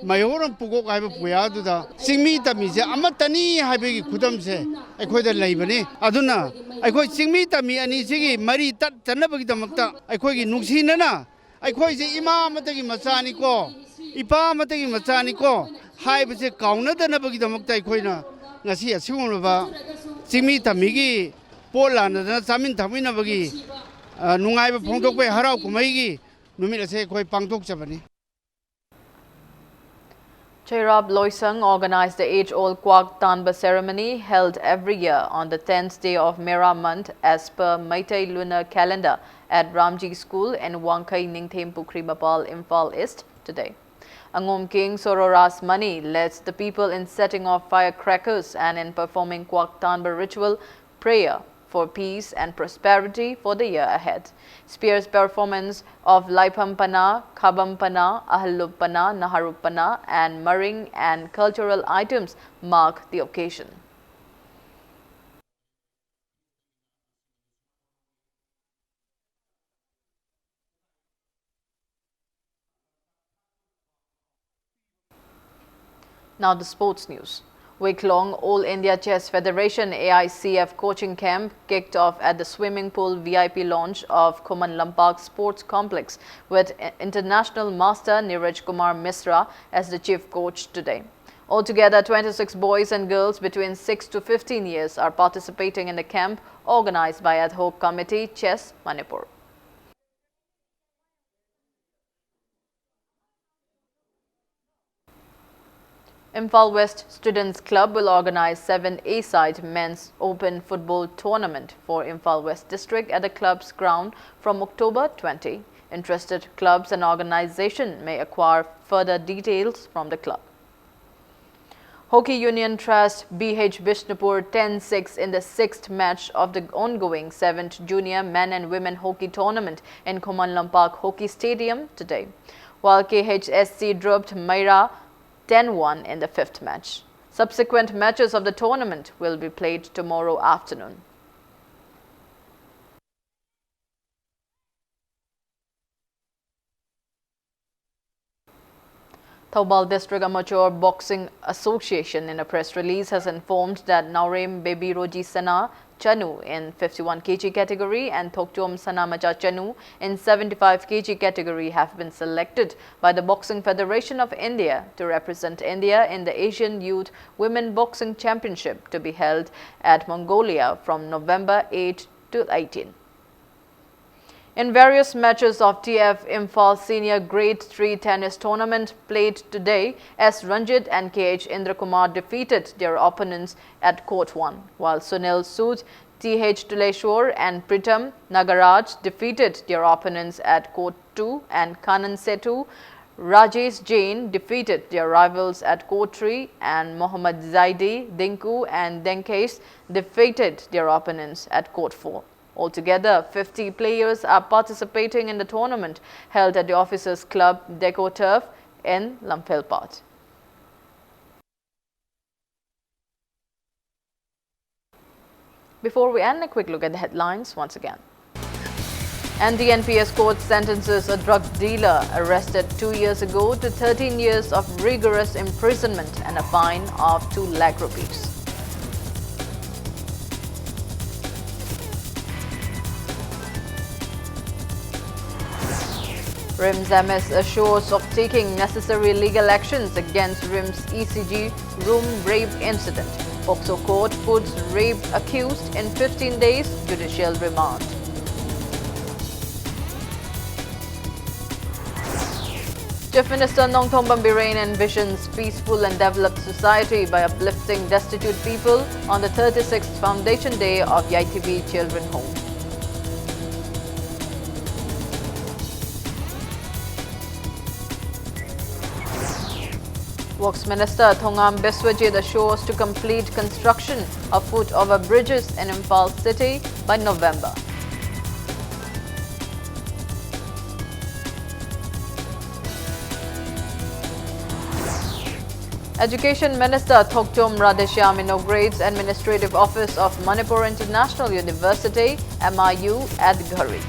ꯃꯩꯍꯧꯔꯝ ꯄꯨꯀꯣꯛ ꯍꯥꯏꯕ ꯄꯨꯌꯥꯗꯨꯗ ꯆꯤꯡꯃꯤ ꯇꯝꯃꯤꯁꯦ ꯑꯃꯠꯇꯅꯤ ꯍꯥꯏꯕꯒꯤ ꯈꯨꯗꯝꯁꯦ ꯑꯩꯈꯣꯏꯗ ꯂꯩꯕꯅꯤ꯫ ꯑꯗꯨꯅ ꯑꯩꯈꯣꯏ ꯆꯤꯡꯃꯤ ꯇꯝꯃꯤ ꯑꯅꯤꯁꯤꯒꯤ ꯃꯔꯤ ꯇꯠꯇꯅꯕꯒꯤꯗꯃꯛꯇ ꯑꯩꯈꯣꯏꯒꯤ ꯅꯨꯡꯁꯤꯅꯅ ꯑꯩꯈꯣꯏꯁꯦ ꯏꯃꯥ ꯑꯃꯠꯇꯒꯤ ꯃꯆꯥꯅꯤꯀꯣ, ꯏꯄꯥ ꯑꯃꯠꯇꯒꯤ ꯃꯆꯥꯅꯤꯀꯣ ꯍꯥꯏꯕꯁꯦ ꯀꯥꯎꯅꯗꯅꯕꯒꯤꯗꯃꯛꯇ ꯑꯩꯈꯣꯏꯅ ꯉꯁꯤ ꯑꯁꯤꯒꯨꯝꯂꯕ ꯆꯤꯡꯃꯤ ꯇꯝꯃꯤꯒꯤ ꯄꯣꯠ ꯂꯥꯟꯅꯗꯅ ꯆꯥꯃꯤꯟ ꯊꯛꯃꯤꯟꯅꯕꯒꯤ, ꯑ, ꯅꯨꯡꯉꯥꯏꯕ ꯐꯣꯡꯗꯣꯛꯄꯒꯤ ꯍꯔꯥꯎ ꯀꯨꯝꯍꯩꯒꯤ ꯅꯨꯃꯤꯠ ꯑꯁꯦ ꯑꯩꯈꯣꯏ ꯄꯥꯡꯊꯣꯛꯆꯕꯅꯤ꯫ Cheirap Loisang organized the age-old Kwak Tanba ceremony held every year on the tenth day of Mera month as per Meitei lunar calendar at Ramji School in Wangkhei Ningthem Pukhri Mapal, Imphal East today. Angom King Sororas Mani led the people in setting off firecrackers and in performing Kwak Tanba ritual prayer for peace and prosperity for the year ahead. Spears performance of Laipham Pana, Khabam Pana, Ahalup Pana, Naharup Pana, and Maring and cultural items mark the occasion. Now the sports news. Week-long All India Chess Federation, A I C F, coaching camp kicked off at the swimming pool V I P lounge of Khuman Lampak Sports Complex with i- international master Neeraj Kumar Misra as the chief coach today. Altogether, twenty-six boys and girls between six to fifteen years are participating in the camp organized by Ad Hoc Committee Chess Manipur. Imphal West Students Club will organize seven A-side Men's Open Football Tournament for Imphal West District at the club's ground from October twenty. Interested clubs and organization may acquire further details from the club. Hockey Union Trust B H Bishnupur ten six in the sixth match of the ongoing seventh Junior Men and Women Hockey Tournament in Khuman Lampak Hockey Stadium today, while K H S C dropped Maira ten one in the fifth match. Subsequent matches of the tournament will be played tomorrow afternoon. Thoubal District Amateur Boxing Association, in a press release, has informed that Naorem Baby Roji Sana Chanu in fifty-one K G category and Thokchom Sana Macha Chanu in seventy-five K G category have been selected by the Boxing Federation of India to represent India in the Asian Youth Women Boxing Championship to be held at Mongolia from November eight to eighteen. In various matches of T F Imphal Senior Grade three Tennis Tournament played today, S Ranjit and K H Indrakumar defeated their opponents at Court one, while Sunil Sood, T H Tuleshwar and Pritam Nagaraj defeated their opponents at Court two, and Kanan Setu, Rajesh Jain defeated their rivals at Court three, and Mohammad Zaidi, Dinku and Denkesh defeated their opponents at Court four. Altogether, fifty players are participating in the tournament held at the Officers Club Deco Turf in Lamphel Park. Before we end, a quick look at the headlines once again. N D N P S court sentences a drug dealer arrested two years ago to thirteen years of rigorous imprisonment and a fine of two lakh rupees. RIMS M S assures of taking necessary legal actions against RIMS E C G room rape incident. POCSO court puts rape accused in fifteen days judicial remand. Chief Minister Nongthombam Biren envisions peaceful and developed society by uplifting destitute people on the thirty-sixth Foundation Day of Yaithibi Children Home. Works Minister Thongam Biswajit assures to complete construction of foot over bridges in Imphal city by November. Education Minister Thokchom Radheshyam inaugurates Administrative Office of Manipur International University, M I U, at Ghari.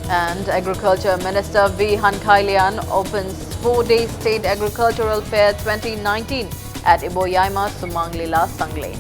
And Agriculture Minister V Hankhailian opens four-day State Agricultural Fair twenty nineteen at Iboyaima Sumang Lila Sanglei.